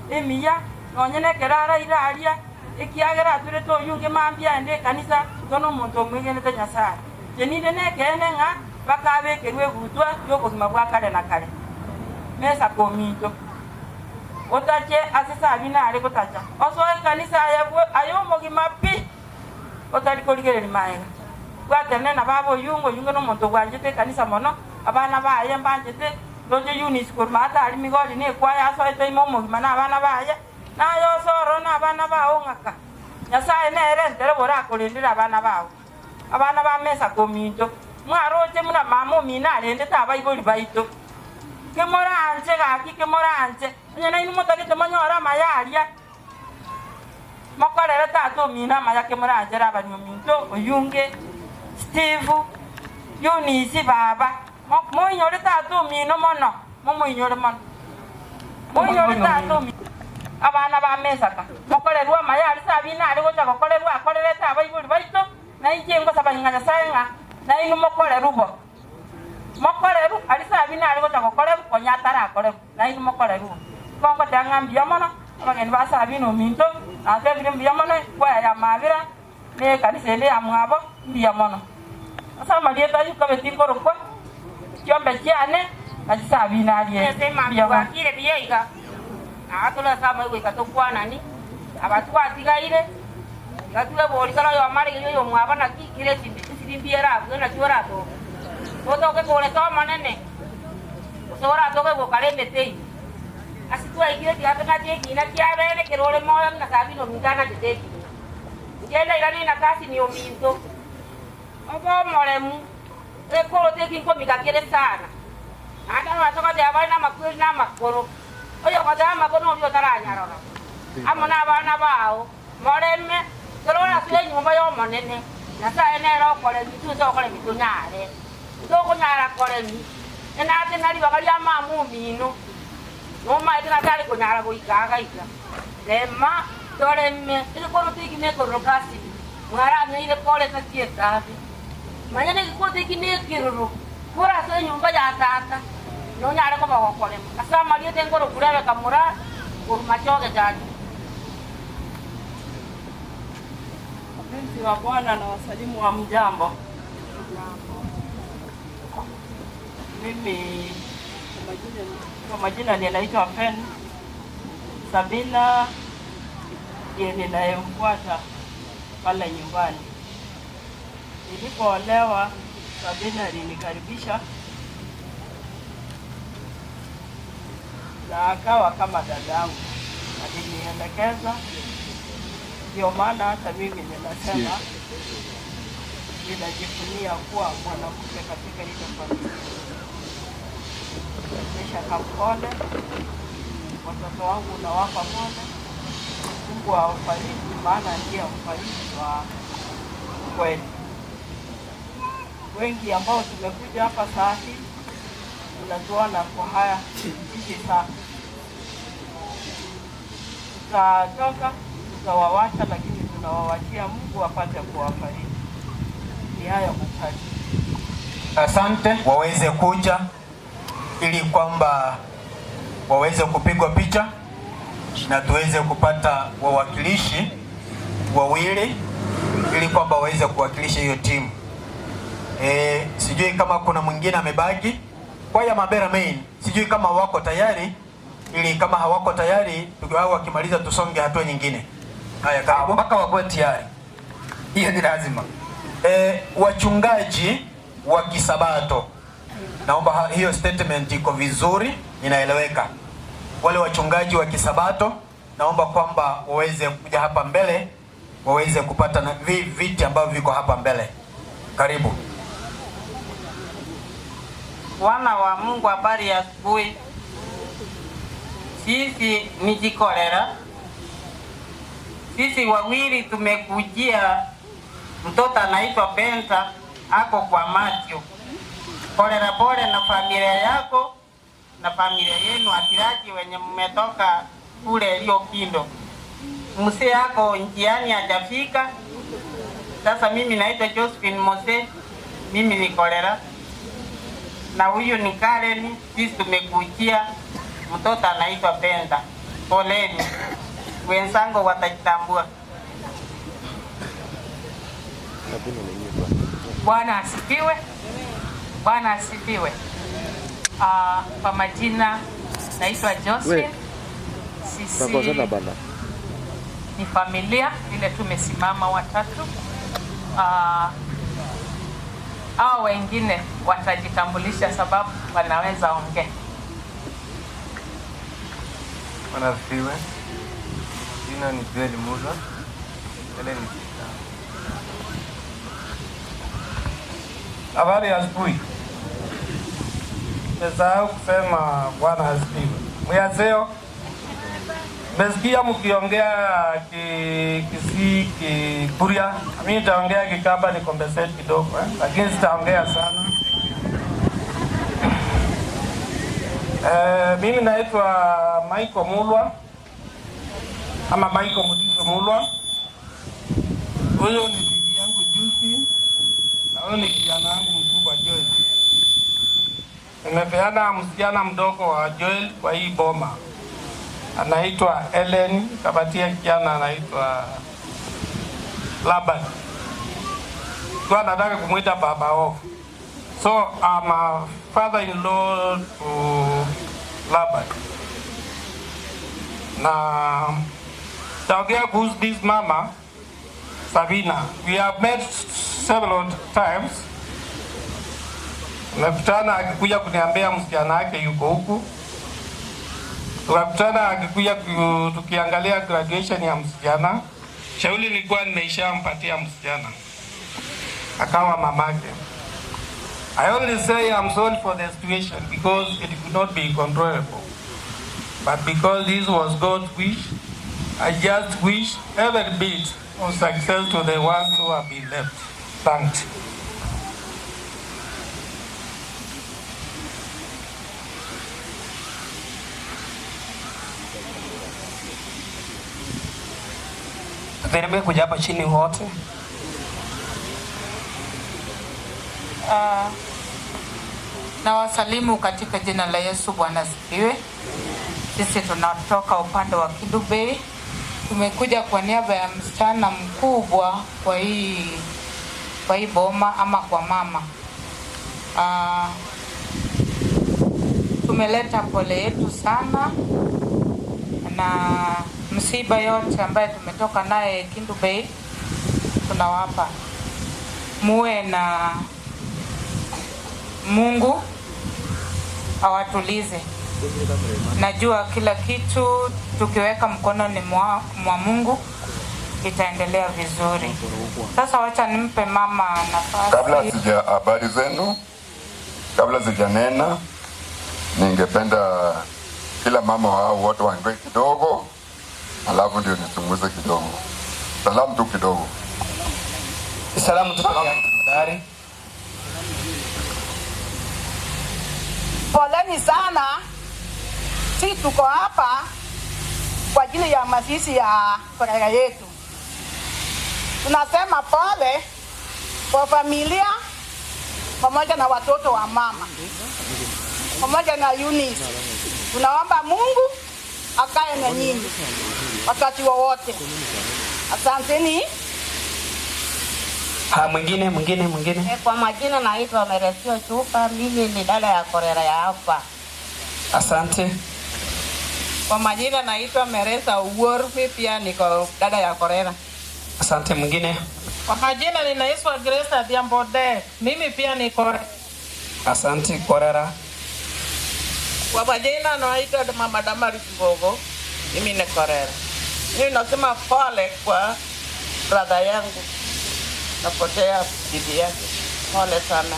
emiya nonye na ekero araire aria Ekiagera aturete oyunge mambia ende ekanisa igo na omonto omwegenete Nyasaye. Nche ninde nekeene ng'a bakabekerwa egutwa ya obogima bwa kare na kare. Mesa kominto otache ase Sabina are gotacha osoe ekanisa aye omogima pi otari korigereria maega bwatene na baba oyungo oyunge na omonto bwanchete ekanisa mono abana baye mbanchete ndoche Eunice korwa atari migori na ekwaya asoete ime omogima na abana baye naye osoro na abana bao ng'aka Nyasaye nere ntere borakorendera abana bao abana ba mesa kominto mwaroche muna mama omino arendete abaibori baito kemoranche gaki kemoranche onye nainwe motagete monyore amaya aria mokorere tata omino amaya kemoranchere abanywa ominto oyunge Steve Eunice baba moinyore tata omino mono momoinyore mono moinyore tata omino abana ba mesaka mokorerwa amaya aria Sabina are gocha gokorerwa akorerete abaibori baito nainche ngosaba ng'a Nyasaye ng'a nainwe mokoreru bo mokoreru ari Sabina ari gocha gokoreru konya atarakoreru nainwe mokoreru bongo tanga mbuya mono abageni ba Sabina ominto natebire mbuya mono kwaya ya mabira ne ekanisa ende ya mwabo mbuya mono ase amarieta aywo kabeti nkorokwa chiombe chiane nachi Sabina arie mbuya mono. Bwakire buya iga nagatore ase amaigwa tokwanani abatwatigaire gatuwe borikara oyo amarigerio oyo mwabo naki kire esirimbi erabue naki oratoke totoke koreta omonene gose oratoke gokara emete eywo ase twaikire tiga tonache ekina kiabene kero ore moyo buna Sabina ominto anachete ekina inche ndairani na kasini ominto obe omoremu ekoro tekinkomika kere sana naende abatogoteba bare na amakweri na amakoro oyo goteba amakoro noria otaranyarora amo na abana bao moreme torora ase enyomba ya omonene Nyasaye nere okoremi tuise okoremi tonyare tokonyara koremi enate nari bakaria mama omino nomaete natari konyara goika agaika rema toreme egekoro teki nekororo kasini mwaranyeire koreta chietabi manya negekoro teki nekeroro kora ase enyomba ya tata nonyare koba gokorema ase amariete nkoro kurebe kamura koruma choge chache. Wapenzi wa Bwana na wasalimu wa mjambo. Mimi kwa majina ninaitwa Pen Sabina, ndiye ninayemfuata pale nyumbani. Nilipoolewa, Sabina alinikaribisha na akawa kama dadangu, alinielekeza. Ndio maana hata mimi ninasema ninajivunia kuwa mwanamke katika ile familia. Nimesha pole, watoto wangu nawapa pole. Mungu awafariji, maana ndiye mfariji wa kweli. Wengi ambao tumekuja hapa saa hii tunatuona kwa haya hizi saa, tutatoka tutawawacha, lakini tunawawachia Mungu apate kuwafariji. Ni hayo machache. Asante, waweze kuja ili kwamba waweze kupigwa picha na tuweze kupata wawakilishi wawili ili kwamba waweze kuwakilisha hiyo timu. Sijui kama kuna mwingine amebaki. Kwaya Mabera Main, sijui kama wako tayari, ili kama hawako tayari tukiwa wakimaliza tusonge hatua nyingine. Haya, karibu. Mpaka wakuwe tayari. Hiyo ni lazima. Wachungaji wa Kisabato, naomba hiyo statement iko vizuri, inaeleweka. Wale wachungaji wa Kisabato naomba kwamba waweze kuja hapa mbele, waweze kupata na viti ambavyo viko hapa mbele. Karibu. Wana wa Mungu, habari ya asubuhi. Sisi ni Jikolera. Sisi wawili tumekujia mtoto anaitwa Benta, ako kwa Matthew. Pole pole na familia yako na familia yenu atiraji wenye mmetoka kule Rio Kindo. Mzee yako njiani hajafika. Sasa mimi naitwa Josephine Mose, mimi ni Kolera na huyu ni Karen. Sisi tumekujia mtoto anaitwa Benta. Poleni wenzangu, watajitambua. Bwana asifiwe. Bwana asifiwe. Kwa majina naitwa Josephine. Sisi ni familia ile tumesimama watatu. Hao wengine watajitambulisha sababu wanaweza ongea. Bwana asifiwe. Jina ni Joel Musa. Ele ni Habari ya asubuhi. Nimesahau kusema Bwana asifiwe. Mwaseo. Mmesikia mkiongea Kisii, Kikuria. Mimi nitaongea Kikamba ni compensate kidogo lakini sitaongea sana. Mimi naitwa Michael Mulwa ama Michael Mutiso Mulwa. Huyo ni bibi yangu Jusi na huyo ni kijana wangu mkubwa Joel. Nimepeana msichana mdogo wa Joel kwa hii boma, anaitwa Ellen, kapatia kijana anaitwa Laban. Kwa nataka kumwita baba off. So I'm a father-in-law to Laban. Na taongea kuhusu this mama Sabina. We have met several times. Tumekutana akikuja kuniambia msichana wake yuko huku. Tukakutana akikuja tukiangalia graduation ya msichana. Shauri nilikuwa nimeishampatia msichana, akawa mamake. I only say I'm sorry for the situation because it could not be controllable. But because this was God's wish, I just wish every bit of success to the ones who have been left. Thanks. Tuteremke kuja hapa chini wote. Na wasalimu katika jina la Yesu. Bwana asifiwe. Sisi tunatoka upande wa Kendu Bay. Tumekuja kwa niaba ya msichana mkubwa kwa hii boma ama kwa mama. Tumeleta pole yetu sana na msiba yote ambaye tumetoka naye Kendu Bay, tunawapa muwe na Mungu awatulize. Najua kila kitu tukiweka mkononi mwa Mungu itaendelea vizuri. Sasa wacha nimpe mama nafasi. Kabla sija habari zenu, kabla sijanena, ningependa kila mama wao wote waongee kidogo, alafu ndio nizungumze kidogo. Salamu tu kidogo. Salamu tu tafadhali. Poleni sana. Sisi tuko hapa kwa ajili ya mazishi ya kolega yetu. Tunasema pole kwa familia pamoja na watoto wa mama pamoja na Eunice. Tunaomba Mungu akae na nyinyi wakati wowote. Asanteni. Ha, mwingine. Kwa majina naitwa Meresio Chupa, mimi ni dada ya Korera ya hapa. Asante. Kwa majina naitwa Meresa Uwor, mimi pia niko dada ya Korera. Asante. Mwingine. Kwa majina ninaitwa Grace Adhiambode, mimi pia niko. Asante Korera. Kwa majina naitwa Mama Damari Kigogo, mimi ni Korera. Mimi nasema pole kwa brother yangu, napotea bibi yake. Pole sana.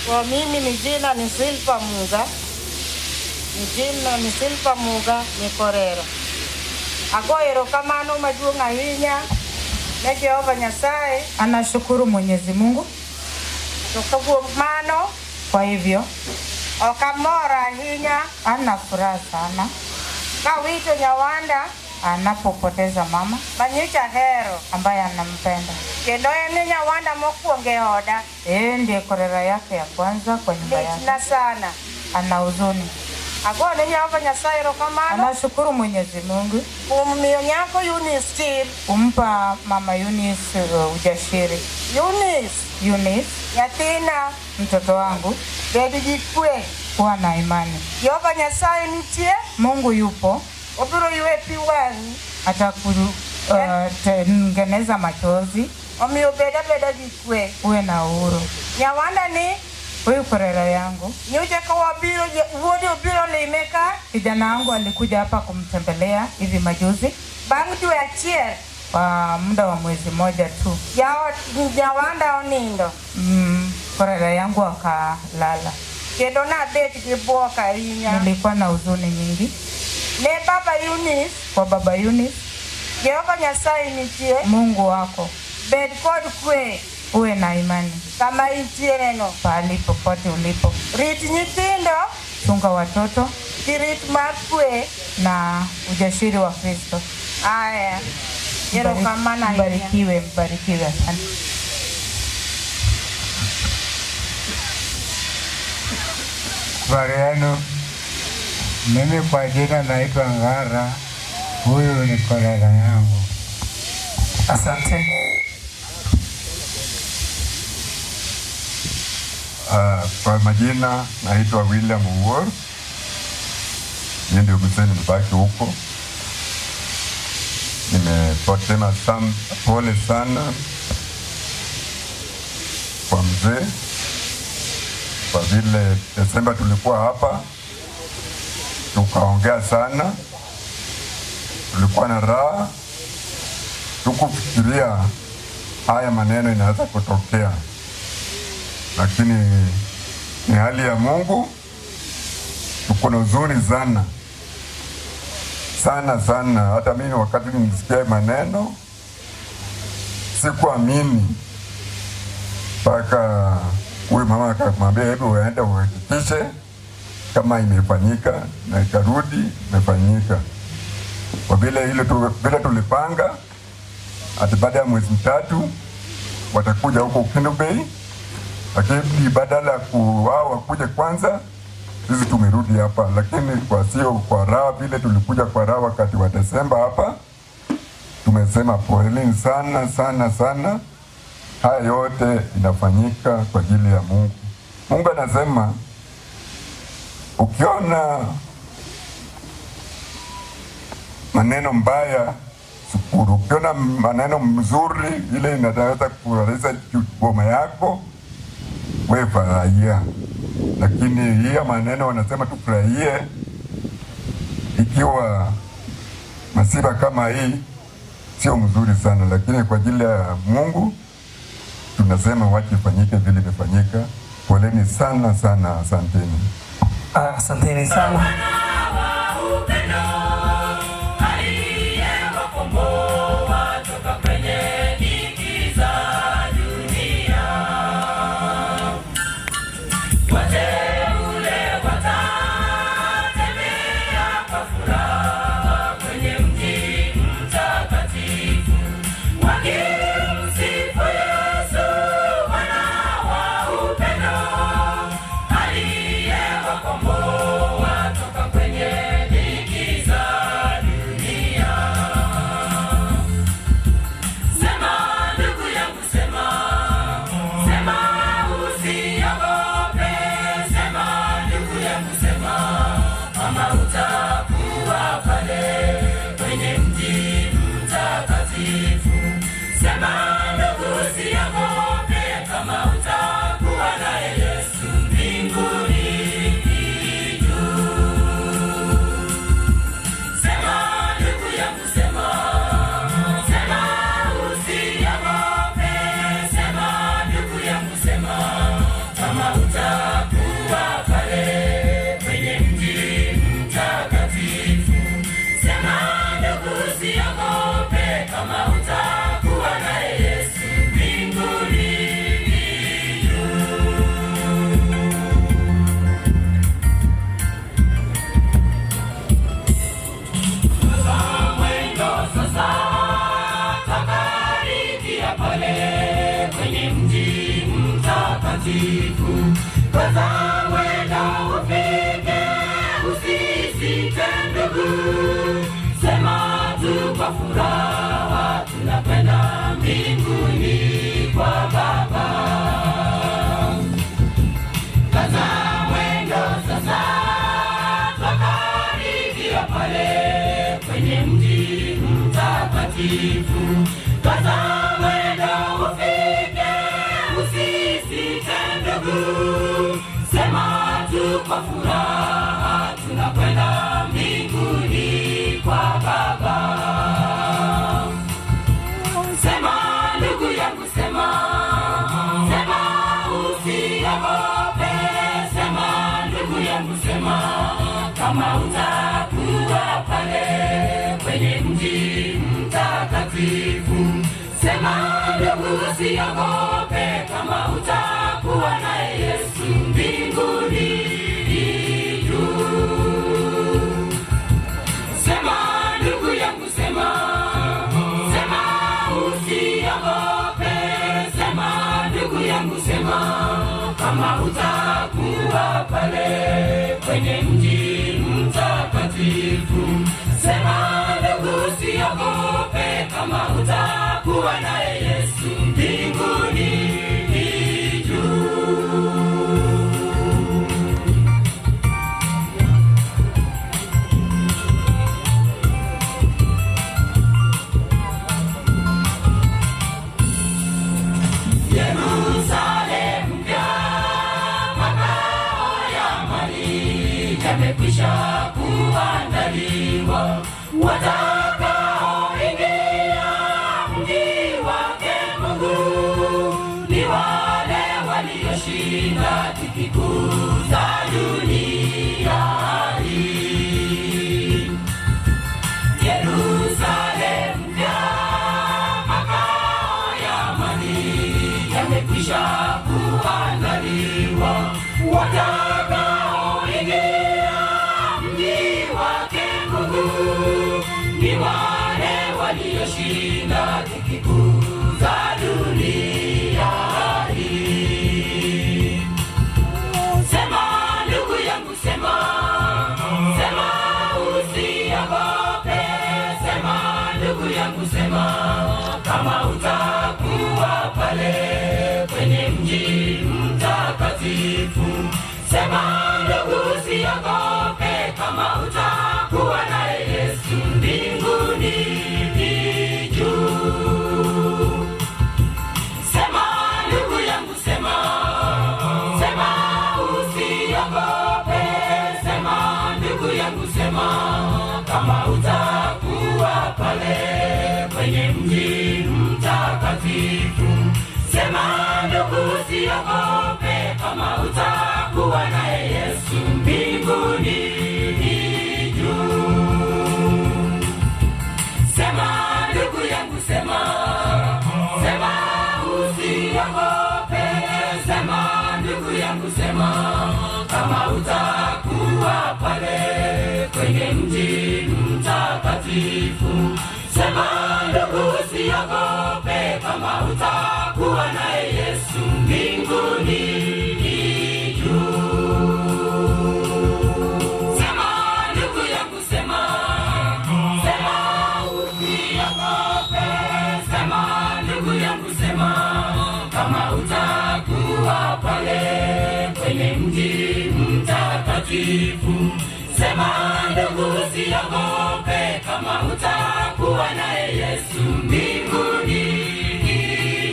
Kwa mimi ni jina ni Silpa Muga. Ni jina ni Silpa Muga ni Korera. Agoyo erokamano maduong' ahinya ne Jehova Nyasaye. Anashukuru Mwenyezi Mungu. To kuom mano, kwa hivyo ok amor ahinya. Ana furaha sana kawito Nyawanda anapopoteza mama manyicha hero ambaye anampenda. Kendo en Nyawanda mokwongo e oda. Yeye ndiye Korera yake ya kwanza kwa nyumba yake. Litna sana. Ana huzuni. Agone Jehova Nyasaye erokamano Anashukuru Mwenyezi Mungu kuom miyo nyako Eunice chir. kumpa mama Eunice ujasiri. Eunice, Eunice, nyathina, mtoto wangu, bed gi kwe. kuwa na imani. Jehova Nyasaye nitie, Mungu yupo, obiro ywe pi wang'i. Atakutengeneza machozi, Omiyo bed abeda gi kwe. uwe na uhuru. Nyawanda ni Huyu korera yangu, nyocha ka wabiro, wuode obiro lime ka kijana wangu alikuja hapa kumtembelea hivi majuzi bang' dwe achiel kwa muda wa mwezi mmoja tu. Jaot Nyawanda onindo. Korera yangu akalala. Kendo nabet gi buok ahinya. Nilikuwa na huzuni nyingi. Ne baba Eunice, Kwa baba Eunice, Jehova Nyasaye nitie, Mungu wako, bed kod kwe uwe na imani kama intiereno. pahali popote ulipo. Rit nyithindo Chunga watoto gi rit mar kwe. na ujasiri wa Kristo. Aya, erokamano ahinya. Mbarikiwe, mbarikiwe. Asante. Habari yenu, mimi kwa jina naitwa Ngara, huyu ni kolega yangu. Asante. Kwa majina naitwa William Owuor. Mimi ndio mzee nimebaki huko. Nimepotema pole sana kwa mzee, kwa vile Desemba tulikuwa hapa tukaongea sana, tulikuwa na raha, tukufikiria haya maneno inaweza kutokea, lakini ni hali ya Mungu. Tuko na huzuni sana sana sana. Hata mimi wakati nilisikia maneno sikuamini, mpaka huyu mama akamwambia, hebu uende uhakikishe kama imefanyika, na ikarudi imefanyika. Kwa vile ile vile tulipanga ati baada ya mwezi mtatu watakuja huko Kendu Bay, lakini badala ya wao wakuje kwanza, sisi tumerudi hapa, lakini kwa sio kwa raha vile tulikuja kwa raha wakati wa Desemba hapa. Tumesema poleni sana sana sana. Haya yote inafanyika kwa ajili ya Mungu. Mungu anasema ukiona maneno mbaya shukuru, ukiona maneno mzuri ile inaweza kurahisisha boma yako, wewe furahia. Lakini hiyo maneno wanasema tufurahie ikiwa masiba kama hii sio mzuri sana, lakini kwa ajili ya Mungu tunasema wache ifanyike vile imefanyika. Poleni sana sana, asanteni. Asanteni sana. Mtakatifu, kaza mwendo ufike. kwa furaha tunakwenda mbinguni kwa Baba. Kaza mwendo sasa, twakaribia pale kwenye mji mtakatifu. Kaza mwendo ufike, usisite ndugu, sema tu kwa furaha tunakwenda mbinguni kwa Baba. Sema ndugu yangu, sema, sema usiogope, sema ndugu yangu, sema kama utakuwa pale kwenye mji mtakatifu. Sema ndugu usiogope, kama utakuwa naye Yesu mbinguni juu. Sema ndugu yangu, sema, sema usiogope, sema ndugu yangu, sema kama utakuwa pale kwenye mji mtakatifu. Sema ndugu usiogope, kama utakuwa naye Yesu mbinguni juu. Yerusalemu mpya, makao ya amani yamekwisha kuandaliwa, watakaoingia mji wake Mungu ni wale walioshinda dhiki kuu za dunia hii. Yerusalemu mpya, makao ya amani yamekwisha kuandaliwa, watakaoingia mji wake Mungu ni wale walioshinda dhiki kuu za dunia hii. Sema ndugu yangu, sema, sema usiogope, sema ndugu yangu, sema kama utakuwa pale kwenye mji mtakatifu. Sema ndugu usiogope, kama utakuwa naye Yesu mbinguni juu. Sema ndugu yangu, sema, sema usiogope, sema ndugu yangu, sema kama utakuwa pale kwenye mji mtakatifu. Sema ndugu usiogope, kama utakuwa naye Yesu mbinguni juu. Sema ndugu yangu, sema, sema usiogope, sema ndugu yangu, sema kama utakuwa pale kwenye mji mtakatifu. Sema ndugu usiogope, kama utakuwa naye Yesu mbinguni juu. Sema ndugu yangu, sema, sema usiogope, sema ndugu yangu, sema kama utakuwa pale kwenye mji mtakatifu. Sema ndugu usiogope, kama utakuwa naye Yesu mbinguni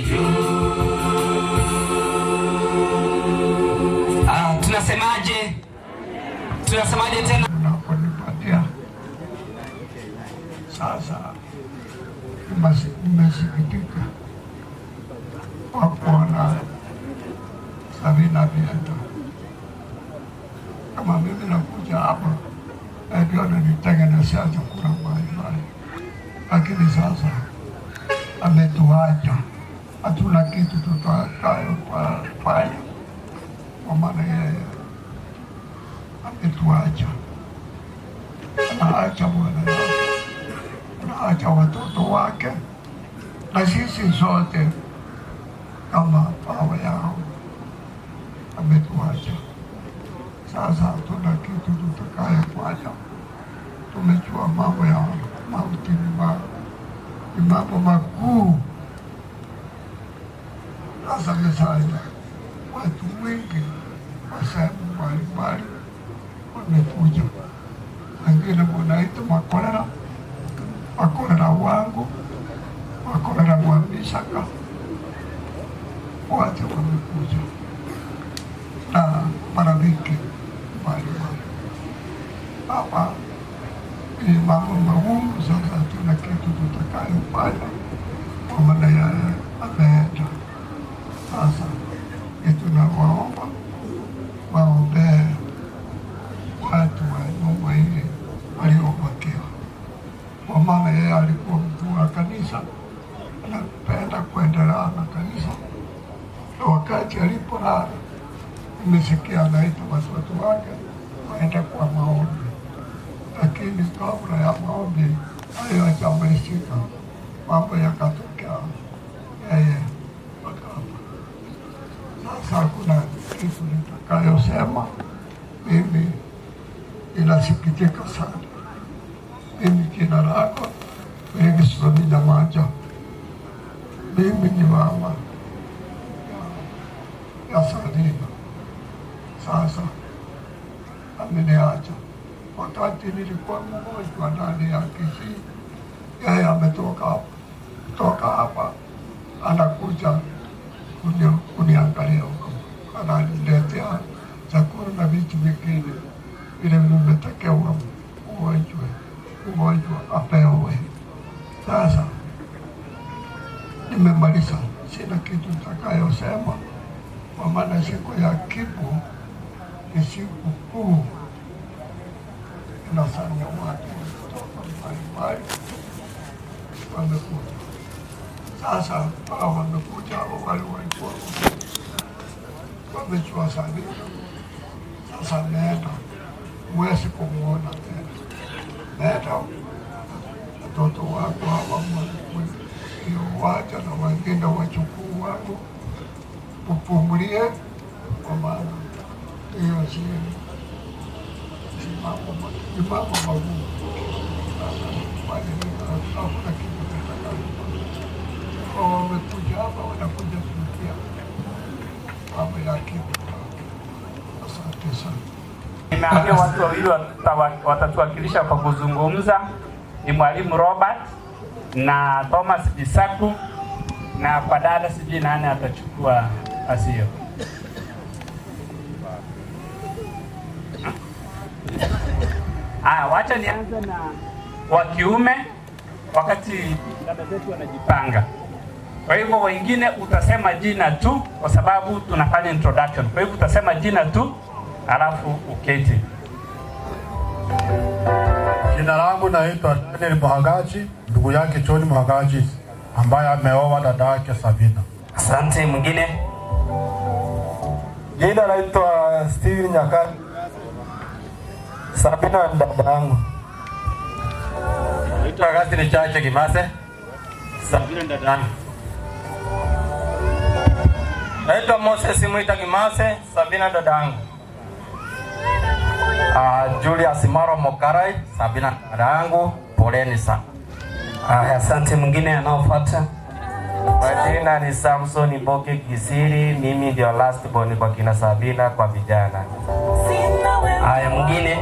juu. Tunasemaje? Tunasemaje tena? Unaponipatia sasa, nimesikitika kwa kuona Sabina ameenda. Kama mimi nakuja hapa ndio ananitengenezea chakula mbalimbali, lakini sasa ametuacha, hatuna kitu tutakayofanya, kwa maana yeye ametuacha. Anaacha bwana yake, anaacha watoto wake na sisi sote kama baba yao ametuacha. Sasa hatuna kitu tutakayofanya. Tumejua mambo ya mauti ni Ni mambo makuu. Sasa mesaya watu wengi wa sehemu mbalimbali wamekuja, wengine wanaita makolera, makolera wangu, makolera wa Misaka, wote wamekuja na marafiki mbalimbali. Hapa ni mambo magumu. Sasa hatuna kitu tutakayofanya kwa maana yeye ameenda. Sasa tunawaomba waombee watu wa nyumba ile waliobakia, kwa maana yeye alikuwa mkuu wa kanisa, anapenda kuendelea na kanisa, na wakati alipolala nimesikia anaita watoto wake waende kwa maombi, lakini kabla ya maombi hayo hajamalizika, mambo yakatokea, yeye akafa. Sasa hakuna kitu nitakayosema. Mimi ninasikitika sana. Mimi jina lako Wilson Nyamanja, mimi ni mama ya Sabina. Sasa ameniacha wakati nilikuwa mgonjwa ndani ya Kisii, yeye ametoka kutoka hapa anakuja kuniangalia huko, ananiletea chakula na vitu vingine vile vimetakiwa mgonjwa apewe. Sasa nimemaliza, sina kitu nitakayosema, kwa maana siku ya kifo ni siku kuu, inasanya watu kutoka mbalimbali wamekuja. Sasa hao wamekuja, hao wale walikuwa wamechua Sabina, sasa ameenda, huwezi kumuona tena. Nenda watoto wako hawa wacha na wengine wachukuu wako, upumulie, kwa maana hiyo si ni mambo magumu. Hakuna kitu kitakalo. Wamekuja hapa, wanakuja kutia mambo ya kifo. Asante sana. Nimeambia watu wawili watatuwakilisha kwa kuzungumza, ni Mwalimu Robert na Thomas Bisaku, na kwa dada sijui nani atachukua nafasi hiyo. Aya, wacha nianze na wa kiume wakati dada zetu wanajipanga. Kwa hivyo wengine utasema jina tu, kwa sababu tunafanya introduction. Kwa hivyo utasema jina tu alafu uketi. Jina langu naitwa Daniel Muhagaji, ndugu yake John Muhagaji ambaye ameoa dada yake Sabina. Asante. Mwingine? Jina naitwa Steven Nyakani. Sabina ni dada yangu. Naitwa Augustine Chache Kimase. Sabina ni dada yangu. Naitwa Moses Mwita Kimase, Sabina dada yangu. Julius Maro Mokarai, Sabina dada yangu, poleni sana. Asante. Mwingine anaofuata? Majina ni Samson Boke Kisiri, mimi ndio last born kwa kina Sabina kwa vijana. Haya, mwingine?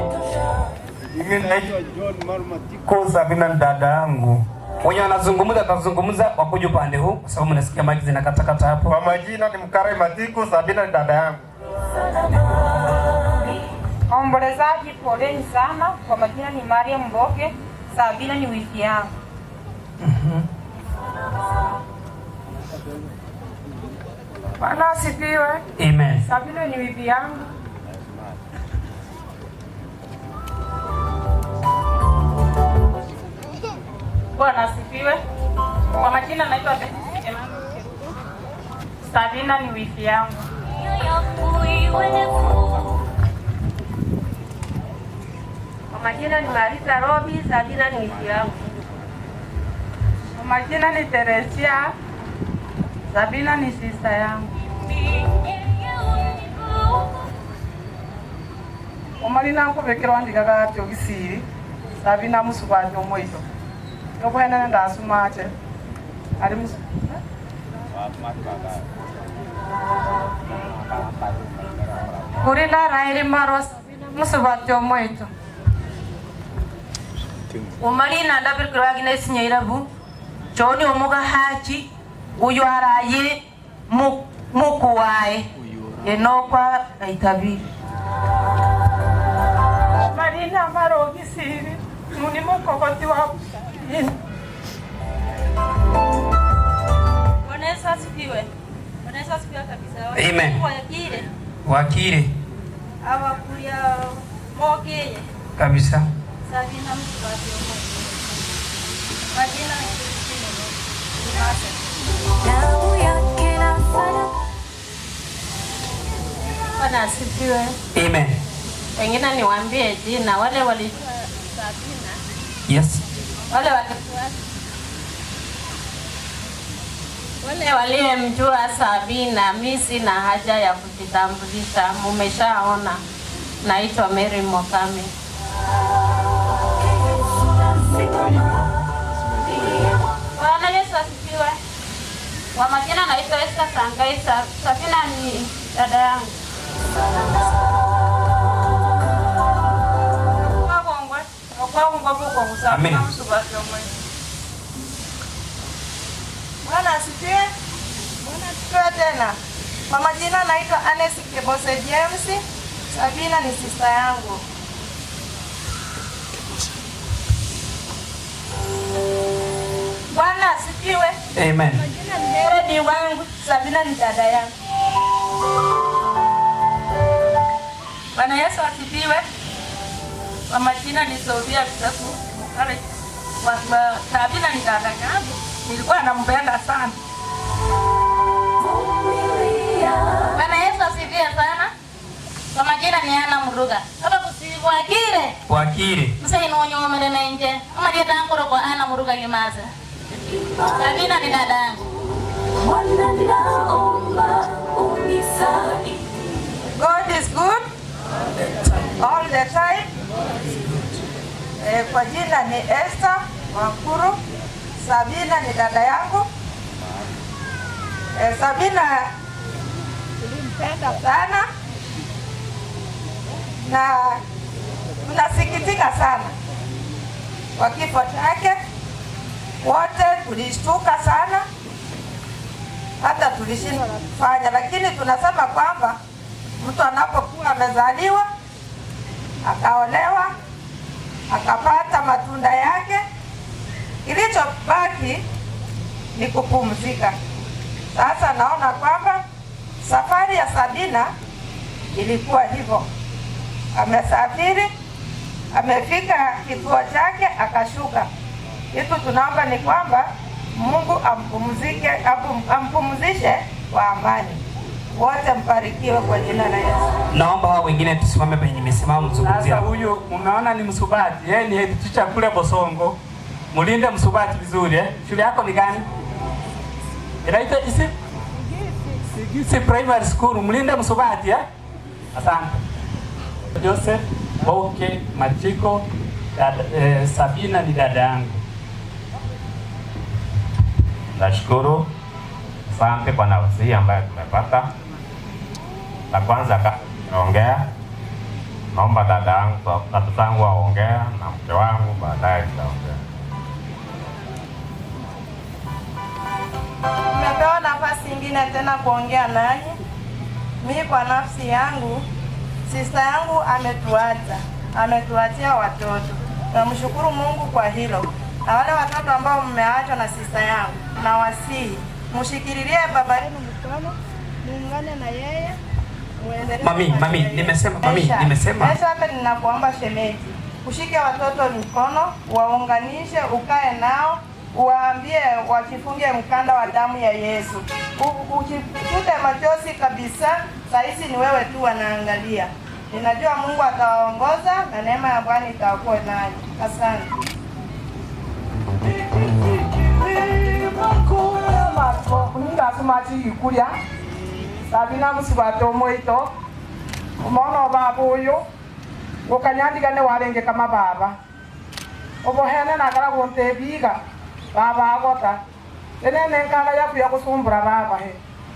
Mimi naitwa John Marumatiko, Sabina ni dada yangu. Mwenye anazungumza atazungumza wakuja upande huu kwa sababu nasikia mic zinakatakata hapo. Kwa majina ni Mkarai Matiku, Sabina ni dada yangu. Waombolezaji poleni sana. Kwa majina ni Mariam Mboge, Sabina ni wiki yangu. Bwana asifiwe. Amen. Sabina ni wivi yangu. Bwana asifiwe. Kwa majina naitwa Betty Emmanuel Kerubo. Sabina ni wifi yangu. Kwa majina ni Marisa Robi, Sabina ni wifi yangu. Kwa majina ni Teresia, Sabina ni sister yangu. Omalina nkubikirwa ndikaga ati ogisiri Sabina musubati omoito nobwenene ndasumache Kurina Rairi Maros Musubati Omoito. Umarina ndabir Agnes Nyairabu Choni omuga hachi uyu araye mukuwae enokwa aitabi. Marina Marogisiri Munimo kokoti wa. Bwana Yesu asifiwe. Bwana Yesu asifiwe kabisa. Amen. Wakire. Wakire. Abakuya mokeye. Kabisa. Sabina msubati omoito. Majina ni Christine. Bwana asifiwe. Amen. Wengine niwaambie jina wale walijua Sabina. Yes. Wale waliyemjua Sabina, mimi sina haja ya kujitambulisha, mumeshaona. Naitwa Mary Mokame. Bwana Yesu asifiwe. Kwa majina naitwa Esther Sangai. Sabina ni dada yangu. Amen. Bwana asifiwe. Bwana asifiwe tena. Kwa majina naitwa Agnes Kebose James. Sabina ni sister yangu. Bwana asifiwe. Amen. Majina ni Herodi wangu, Sabina ni dada yangu. Bwana Yesu asifiwe. Kwa majina ni Sofia Bisaku. Sabina ni dada yangu. Nilikuwa nampenda sana. Bwana Yesu asifiwe sana. Kwa majina ni Ana Muruga. Hapa kusiwakire. Wakire. Msahino nyomere na nje. Ama dia tangoro kwa Ana Muruga ngimaza. Sabina ni dada yangu. God is good all the time. Kwa jina ni Esther Wakuru. Sabina ni dada yangu. Sabina tulimpenda sana na tunasikitika sana kwa kifo chake. Wote tulishtuka sana, hata tulishindwa kufanya, lakini tunasema kwamba mtu anapokuwa amezaliwa akaolewa akapata matunda yake, kilichobaki ni kupumzika. Sasa naona kwamba safari ya Sabina ilikuwa hivyo. Amesafiri, amefika kituo chake akashuka. Kitu tunaomba ni kwamba Mungu ampumzishe kwa amani. Wote mbarikiwe kwa jina la Yesu. Naomba hao wengine tusimame penye misimamo mzungumzie. Sasa huyu unaona ni msubati, yeye ni head teacher kule Bosongo. Mulinde msubati vizuri eh. Shule yako ni gani? Inaitwa isi? Sigisi Primary School. Mulinde msubati eh. Asante. Joseph Boke Machiko, dada, Sabina ni dada yangu. Nashukuru, asante kwa nafasi hii ambayo tumepata. La kwanza naongea, naomba dada yangu, watoto wangu waongea na mke wangu, baadaye nitaongea. Nimepewa nafasi nyingine tena kuongea nanyi. Mimi kwa nafsi yangu, sister yangu ametuacha, ametuachia watoto. Namshukuru Mungu kwa hilo. Na wale watoto ambao mmeachwa na sister yangu, nawasihi mshikililie baba yenu mkono, muungane na yeye, muendelee. Mami, nimesema mami, nimesema. Esha, hata ninakuomba shemeji, ushike watoto mkono, waunganishe, ukae nao, uwaambie wajifunge mkanda wa damu ya Yesu. Uchifute machozi kabisa, sahizi ni wewe tu wanaangalia. Ninajua Mungu atawaongoza na neema ya Bwana itakuwa nanyi. Asante. Kuninga Sabina musubate omoito omwana baba uyu gukanyandika ne warenge kama baba obohene nakara gontebiga baba agota Enene nkaga yaku ya kusumbura baba he.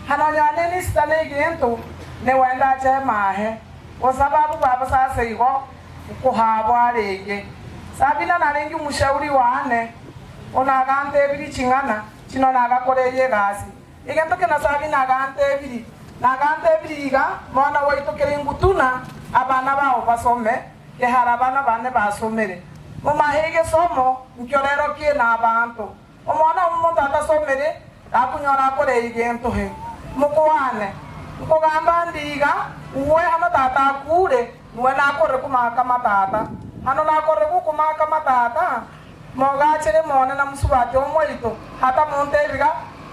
Hanonya nini sitane gintu ne wenda chema he. Kwa sababu baba sasa iko kuhabwa rege. Sabina narengi mushauri wane onagante ebiri chingana chino nagakoreye gasi. Igentoke na Sabina agante ebiri. Nagante ebiri iga mwana waitokere ngutuna abana bao basome kehara abana bane basomere. Mumahege somo nkiorero kie na abantu. Omwana omuntu atasomere akunyora akore igento he. Mukuwane nkugamba ndiga uwe hano tata akure nuwe nakore kumaka matata. Hano nakore kukumaka matata mogachere mone na musubati omoito hata muntebiga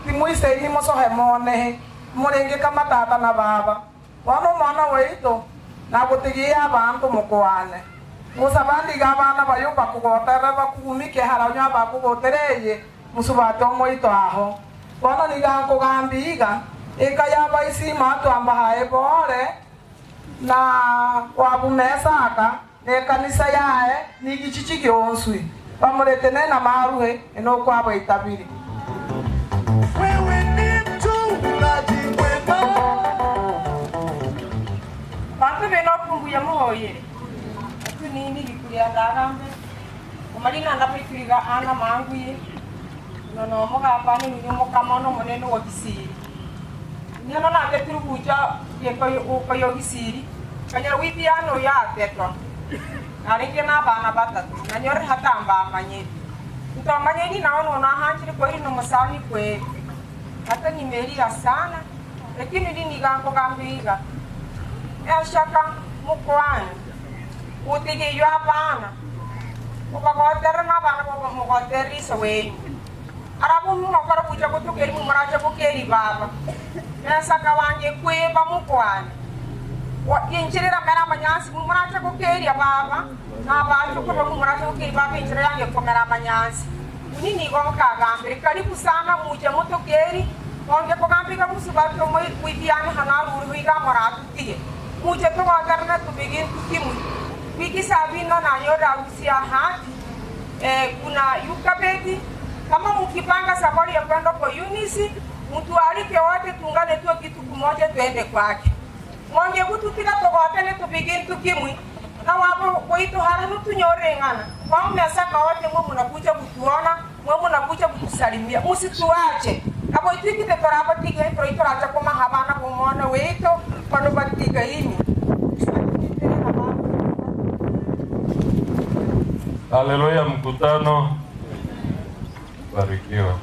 timuiseini musohe mone murenge kama tata na baba. Wano mwana waito nagutigia abantu mukuwane. Musabandiga abana bayo bakugotera bakugumike haranywa bakugotereye musubati omoito aho. Bono niga kugambiga eka yaba isima twamba hae bore na wabumesaka ne kanisa yae nigichichi gyonswi bamuretene na maruhe eno kwabo itabiri. Wewe ni mchungaji mwema. Bantu beno punguya muhoyere nini gikuria ndagambe umalina ndapikiriga ana manguye nono mugapani ni mukamono munene wa gisiri nyano na teturu kuja yekoyo gisiri kanyara wipiano ya tetwa aringe na bana batatu nanyore hatamba amanye ntomanye ni naono na hanjiri kweli no musani kwe hata nimelia sana lakini nini gango gambiga eshaka mukwani utige yo abana ukagotera na abana mugoterisa wenyu arabu mumokora kuja kutukeri mumuraje kukeri baba mesaka wange kweba mukwani injirira mera amanyasi mumuraje kukeri baba nabantu kuba mumuraje kukeri baba injira yange komera amanyasi unini gomkagambire karibu sana muje mutukeri onge kugambika musubati omwe wibiane hanaruri wiga moratutige muje tugoterana tubigin tukimwe wiki Sabina na nyora usia hati kuna yukabeti kama mukipanga safari ya kwenda kwa Eunice mtualike wote tuungane tu kitu kimoja tuende kwake mwonge kututira togotene tubigin tukimwi na wabo kwitu haranu tunyorengana kwa mmesaka wote mwe mnakuja kutuona mwe mnakuja kutusalimia msituache abo itwikite torabatige toracha koma habana kumona weito pano batiga ini. Haleluya, mkutano barikiwa.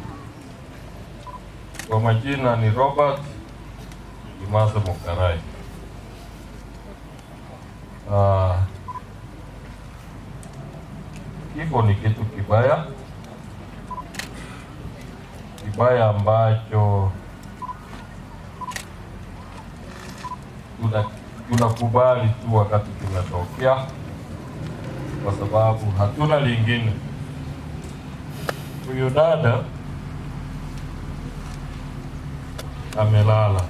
Kwa majina ni Robert Kimasa Mukarai. Kifo ni kitu kibaya, kibaya ambacho tunakubali tu wakati kinatokea, kwa sababu hatuna lingine. Huyu dada amelala,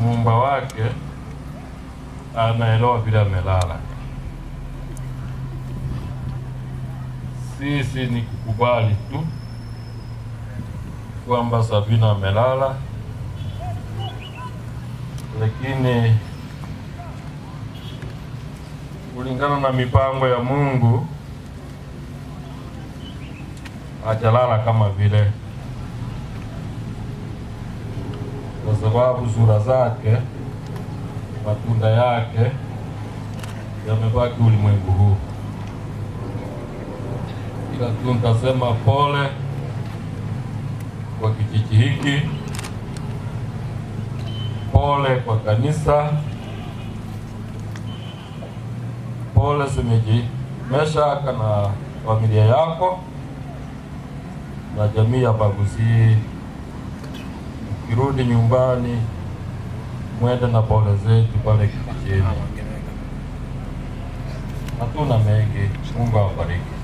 muumba wake anaelewa vile amelala. Sisi ni kukubali tu kwamba Sabina amelala, lakini kulingana na mipango ya Mungu hajalala kama vile, kwa sababu sura zake, matunda yake yamebaki ulimwengu huu. Ila tu nitasema pole kwa kijiji hiki, pole kwa kanisa, pole semeji Meshaka na familia yako na jamii ya Bagusii. Ukirudi nyumbani mwende na pole zetu pale kijijini. Hatuna mengi. Mungu awabariki.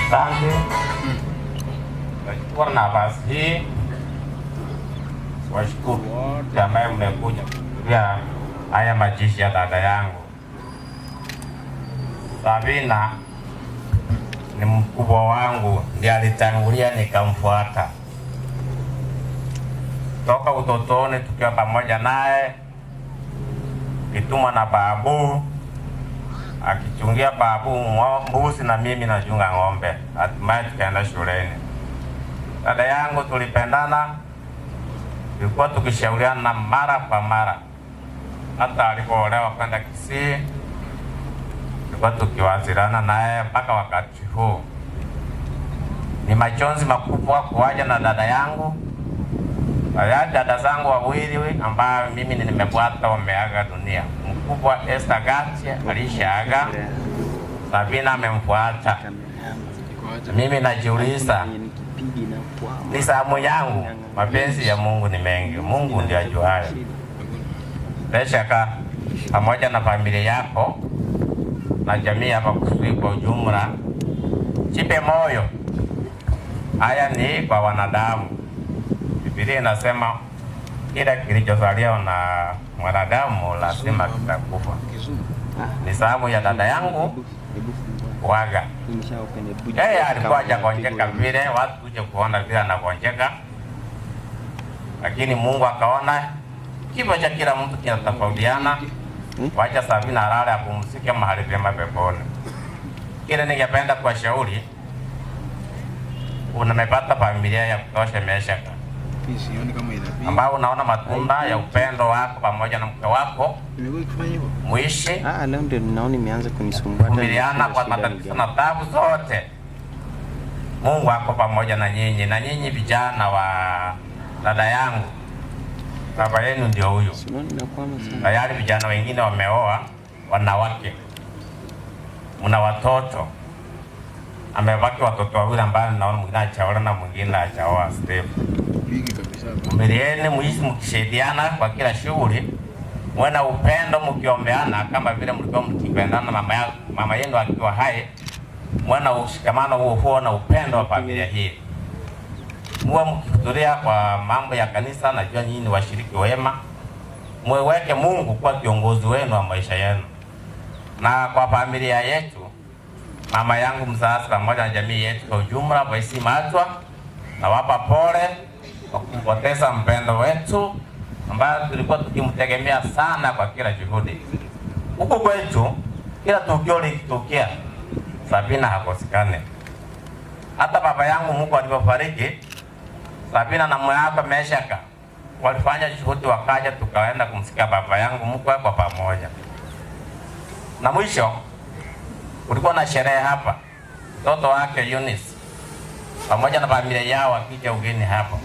Asante. Nashukuru nafasi hii, washukuru wote ambaye mmekuja kuhudhuria haya majishi ya dada yangu Sabina. Ni mkubwa wangu, ndiye alitangulia nikamfuata. Toka utotoni tukiwa pamoja naye, kitumwa na babu, akichungia babu mbuzi na mimi nachunga ng'ombe. Hatimaye tukaenda shuleni. Dada yangu tulipendana, tulikuwa tukishauriana mara kwa mara. Hata alipoolewa kwenda Kisii, tulikuwa tukiwasiliana naye mpaka wakati huu. Ni majonzi makubwa kuacha na dada yangu. Tayari dada zangu wawili ambao mimi nimepata wameaga dunia. Mkubwa Esther Gatie alishaaga, Sabina amemfuata. Mimi najiuliza, ni zamu yangu. Mapenzi ya Mungu ni mengi, Mungu ndiye ajuaye. Bila pamoja na familia yako na jamii hapa Kusui kwa ujumla, jipe moyo. Haya ni kwa wanadamu. Biblia inasema kila kilichozaliwa na mwanadamu lazima kitakufa. Ni sababu ya dada yangu waga. Yeye alikuwa hajagonjeka vile, watu kuja kuona vile anagonjeka, lakini Mungu akaona kifo cha kila mtu kinatofautiana. Wacha Sabina alale apumzike mahali pema peponi. Kile ningependa kuwashauri, unamepata familia ya kutosha Meshaka, ambao unaona matunda ya upendo wako pamoja na mke wako, muishi Leo ndio naona imeanza kunisumbua. Hata vumiliana kwa nimeshindwa shida ni matatizo gani. na taabu zote. Mungu ako pamoja na nyinyi, na nyinyi vijana wa dada yangu, baba yenu ndio huyu. Tayari vijana wengine wameoa wanawake, mna watoto, amebaki watoto wawili ambao naona mwingine hajaoa na mwingine hajaoa. Steve, vumilieni, muishi mkisaidiana kwa kila shughuli, muwe na upendo, mkiombeana kama vile mlikuwa mkipendana mama yenu akiwa hai. Muwe na ushikamano huo huo na upendo wa familia hii, muwe mkihudhuria kwa mambo ya kanisa. Najua nyinyi ni washiriki wema, muweke Mungu kuwa kiongozi wenu wa maisha yenu. Na kwa familia yetu, mama yangu mzazi pamoja na jamii yetu kwa ujumla, Voice Matwa, nawapa pole kwa kumpoteza mpendo wetu ambaye tulikuwa tukimtegemea sana kwa kila juhudi. Huku kwetu kila tukio likitokea, Sabina hakosekane. Hata baba yangu Mungu alipofariki, Sabina na mwaka Meshaka walifanya juhudi, wakaja tukaenda kumsikia baba yangu mkwe kwa pamoja. Na mwisho kulikuwa na sherehe hapa, mtoto wake Eunice pamoja na familia yao wakija ugeni hapa.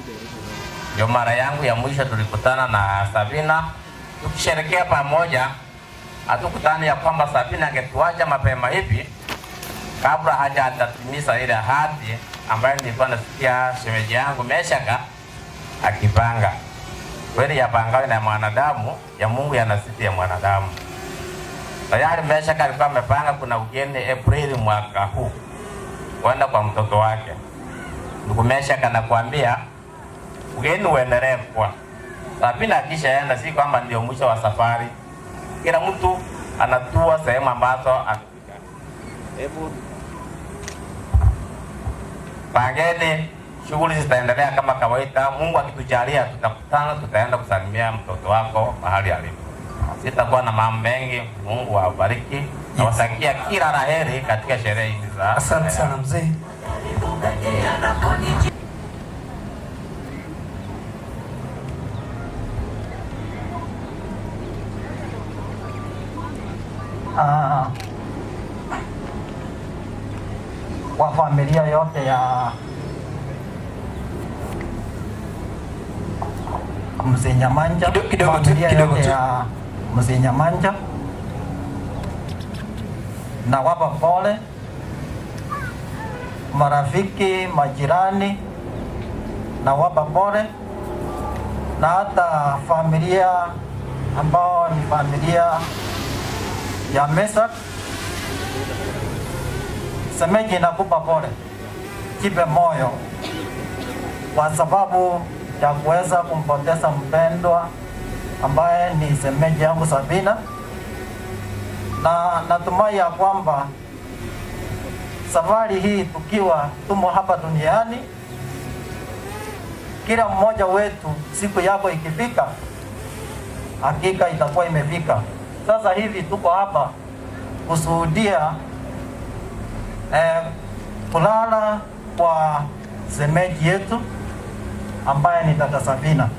Ndio mara yangu ya mwisho tulikutana na Sabina tukisherekea pamoja. Hatukutani ya kwamba Sabina angetuacha mapema hivi kabla hajatimiza ile ahadi ambayo nilikuwa nasikia shemeji yangu Meshaka akipanga. Kweli yapangayo na mwanadamu, ya Mungu yanazidi ya mwanadamu. Tayari Meshaka alikuwa amepanga kuna ugeni Aprili mwaka huu kwenda kwa mtoto wake. Ndugu Meshaka nakwambia ugeni uendelee kwa Sabina akishaenda, si kwamba ndio mwisho wa safari. Kila mtu anatua sehemu ambazo amefika. Hebu pangeni, shughuli zitaendelea kama kawaida. Mungu akitujalia, tutakutana, tutaenda kusalimia mtoto wako mahali alipo. Sitakuwa na mambo mengi. Mungu awabariki. Nawatakia kila la heri katika sherehe hizi za. Asante sana mzee. Kwa familia yote ya Mzee Nyamanja, familia kidogo yote tu. ya Mzee Nyamanja, nawapa pole marafiki, majirani, nawapa pole na hata familia ambao ni familia ya Mesak. Semeji, nakupa pole, jipe moyo kwa sababu ya kuweza kumpoteza mpendwa ambaye ni semeji yangu Sabina, na natumai ya kwamba Safari hii tukiwa tumo hapa duniani, kila mmoja wetu siku yako ikifika, hakika itakuwa imefika. Sasa hivi tuko hapa kushuhudia kulala kwa semeji yetu ambaye ni dada Sabina.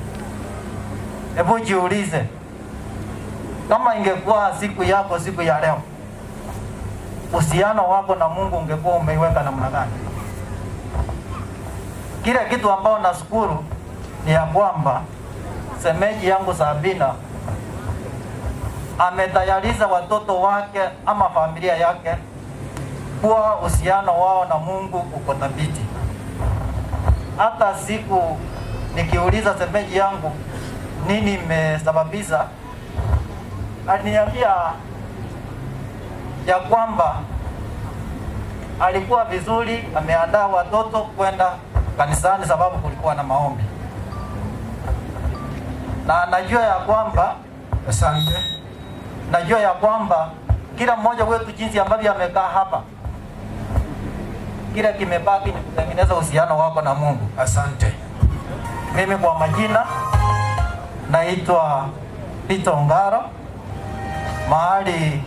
Hebu jiulize, kama ingekuwa siku yako siku ya leo, uhusiano wako na Mungu ungekuwa umeiweka namna gani? Kile kitu ambao nashukuru ni ya kwamba semeji yangu Sabina ametayarisha watoto wake ama familia yake kuwa uhusiano wao na Mungu uko thabiti. Hata siku nikiuliza semeji yangu nini imesababisha, aliniambia ya kwamba alikuwa vizuri, ameandaa watoto kwenda kanisani sababu kulikuwa na maombi, na najua ya kwamba asante, najua ya kwamba kila mmoja wetu jinsi ambavyo amekaa hapa, kile kimebaki ni kutengeneza uhusiano wako na Mungu. Asante. Mimi kwa majina naitwa Peter Ongaro, mahali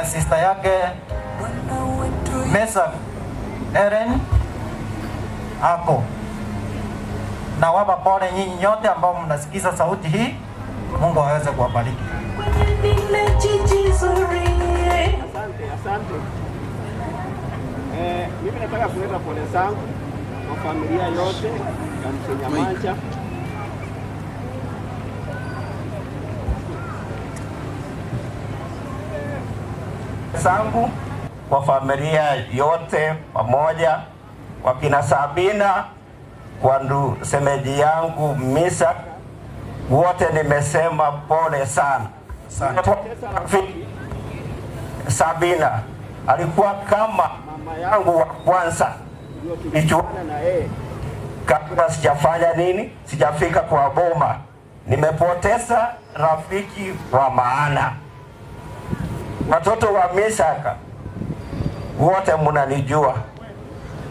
sister yake Mesa Eren ako. Na wapa pole nyinyi nyote ambao mnasikiza sauti hii. Mungu aweze kuwabariki. Asante, asante. Mimi nataka kuleta pole zangu kwa familia yote ya Mzee Nyamanja. Zangu kwa familia yote pamoja, kwa kina Sabina, kwa ndu semeji yangu Misa, wote nimesema pole sana. Sabina alikuwa kama mama yangu wa kwanza nijuana na yeye kabla sijafanya nini, sijafika kwa boma. Nimepoteza rafiki wa maana. Watoto wa Misaka wote mnanijua,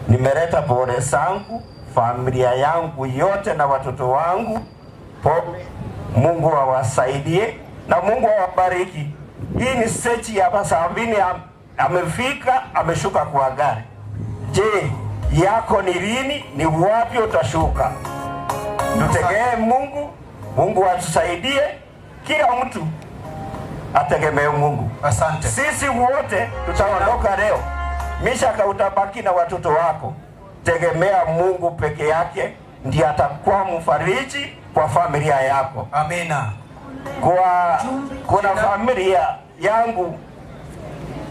nimeleta pole zangu, familia yangu yote na watoto wangu. Pole, Mungu awasaidie na Mungu awabariki. Hii ni sechi ya Sabini, amefika, ameshuka kwa gari. Je, yako ni lini? Ni wapi utashuka? Tutegemee Mungu, Mungu atusaidie, kila mtu ategemee Mungu. Asante. Sisi wote tutaondoka leo, Mishaka utabaki na watoto wako. Tegemea Mungu peke yake, ndiye atakuwa mfariji kwa familia yako. Amina. Kwa kuna familia yangu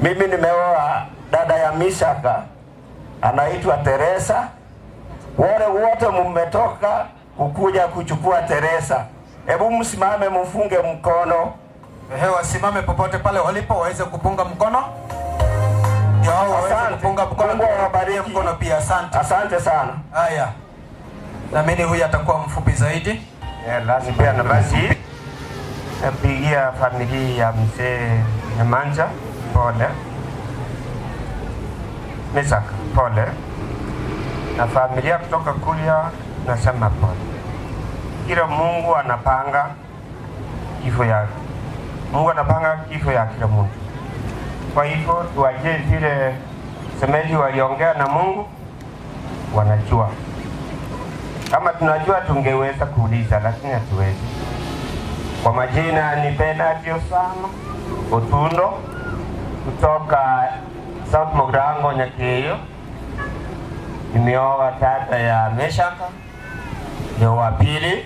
mimi nimeoa dada ya Mishaka anaitwa Teresa. Wale wote mmetoka kukuja kuchukua Teresa, hebu msimame mfunge mkono. Ehe, wasimame popote pale walipo waweze kupunga mkono. Ndio hao waweze kupunga mkono. Mungu awabariki. Mkono pia, asante. Asante sana. Haya. Naamini huyu atakuwa mfupi zaidi. Lazima pia nafasi napigia familia ya mzee Nyamanja pole, Misaka pole, na familia kutoka Kuria nasema pole. Kila Mungu anapanga kifo ya Mungu anapanga kifo ya kila mtu. Kwa hivyo tuachie vile semeji waliongea na Mungu, wanajua. Kama tunajua tungeweza kuuliza, lakini hatuwezi. Kwa majina ni Bernard Osama Otundo kutoka South Mugirango Nyakeyo. Nimeoa tata ya Meshaka, ni wa pili.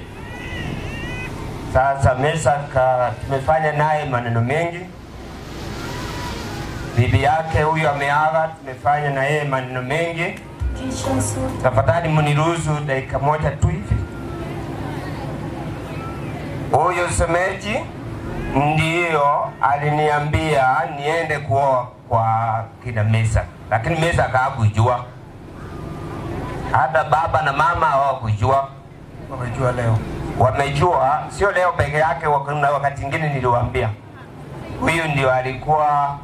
Sasa Meshaka tumefanya naye maneno mengi. Bibi yake huyu ameaga, tumefanya na yeye maneno mengi. Tafadhali mniruhusu dakika moja tu hivi. Huyu semeji ndiyo aliniambia niende kuoa kwa kina Mesa, lakini Mesa hakujua, hata baba na mama hawakujua. Wamejua leo, wamejua sio leo peke yake, kuna wakati mwingine niliwaambia. Huyu ndio alikuwa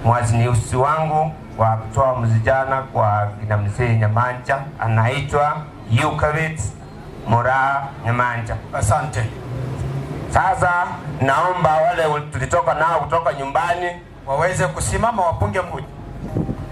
Mwaziniusi wangu wa kutoa msijana kwa kina mzee Nyamanja anaitwa Eucharist Moraa Nyamanja. Asante. Sasa naomba wale tulitoka nao kutoka nyumbani waweze kusimama wapunge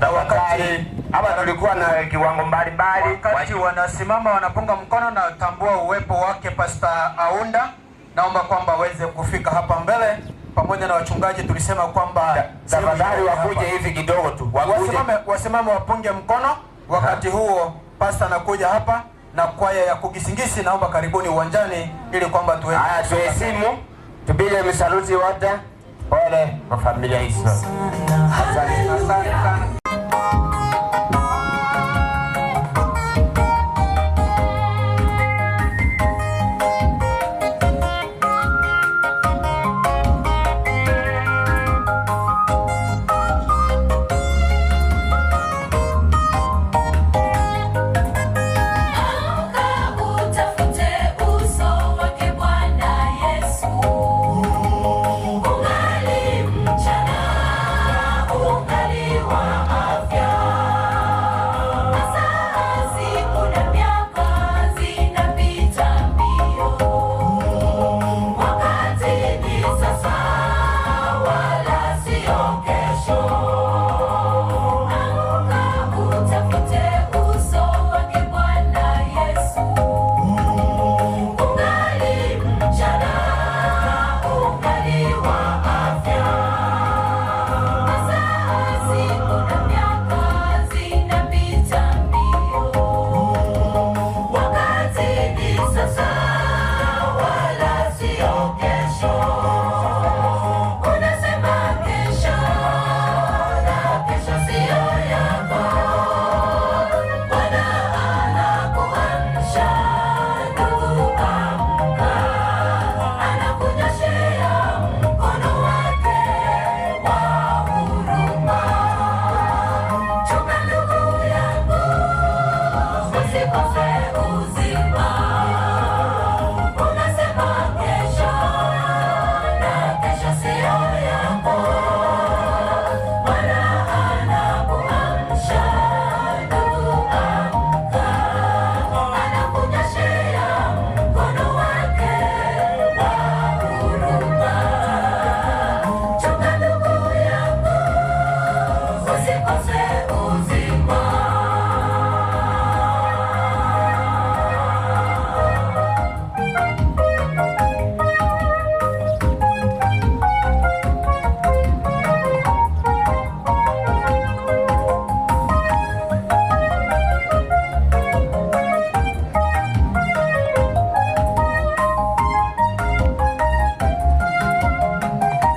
tafadhali. Hapa tulikuwa na kiwango mbalimbali. Wakati wanasimama wanapunga mkono, na tambua uwepo wake Pastor Aunda, naomba kwamba aweze kufika hapa mbele pamoja na wachungaji. Tulisema kwamba Tafadhali wakuje hivi kidogo tu, wakuje. Wasimame wapunge mkono. Wakati huo pasta anakuja hapa na kwaya ya Kugisingisi, naomba karibuni uwanjani ili kwamba tuweze Haya, tuheshimu, tupige misaluti wote. Pole kwa familia hizo.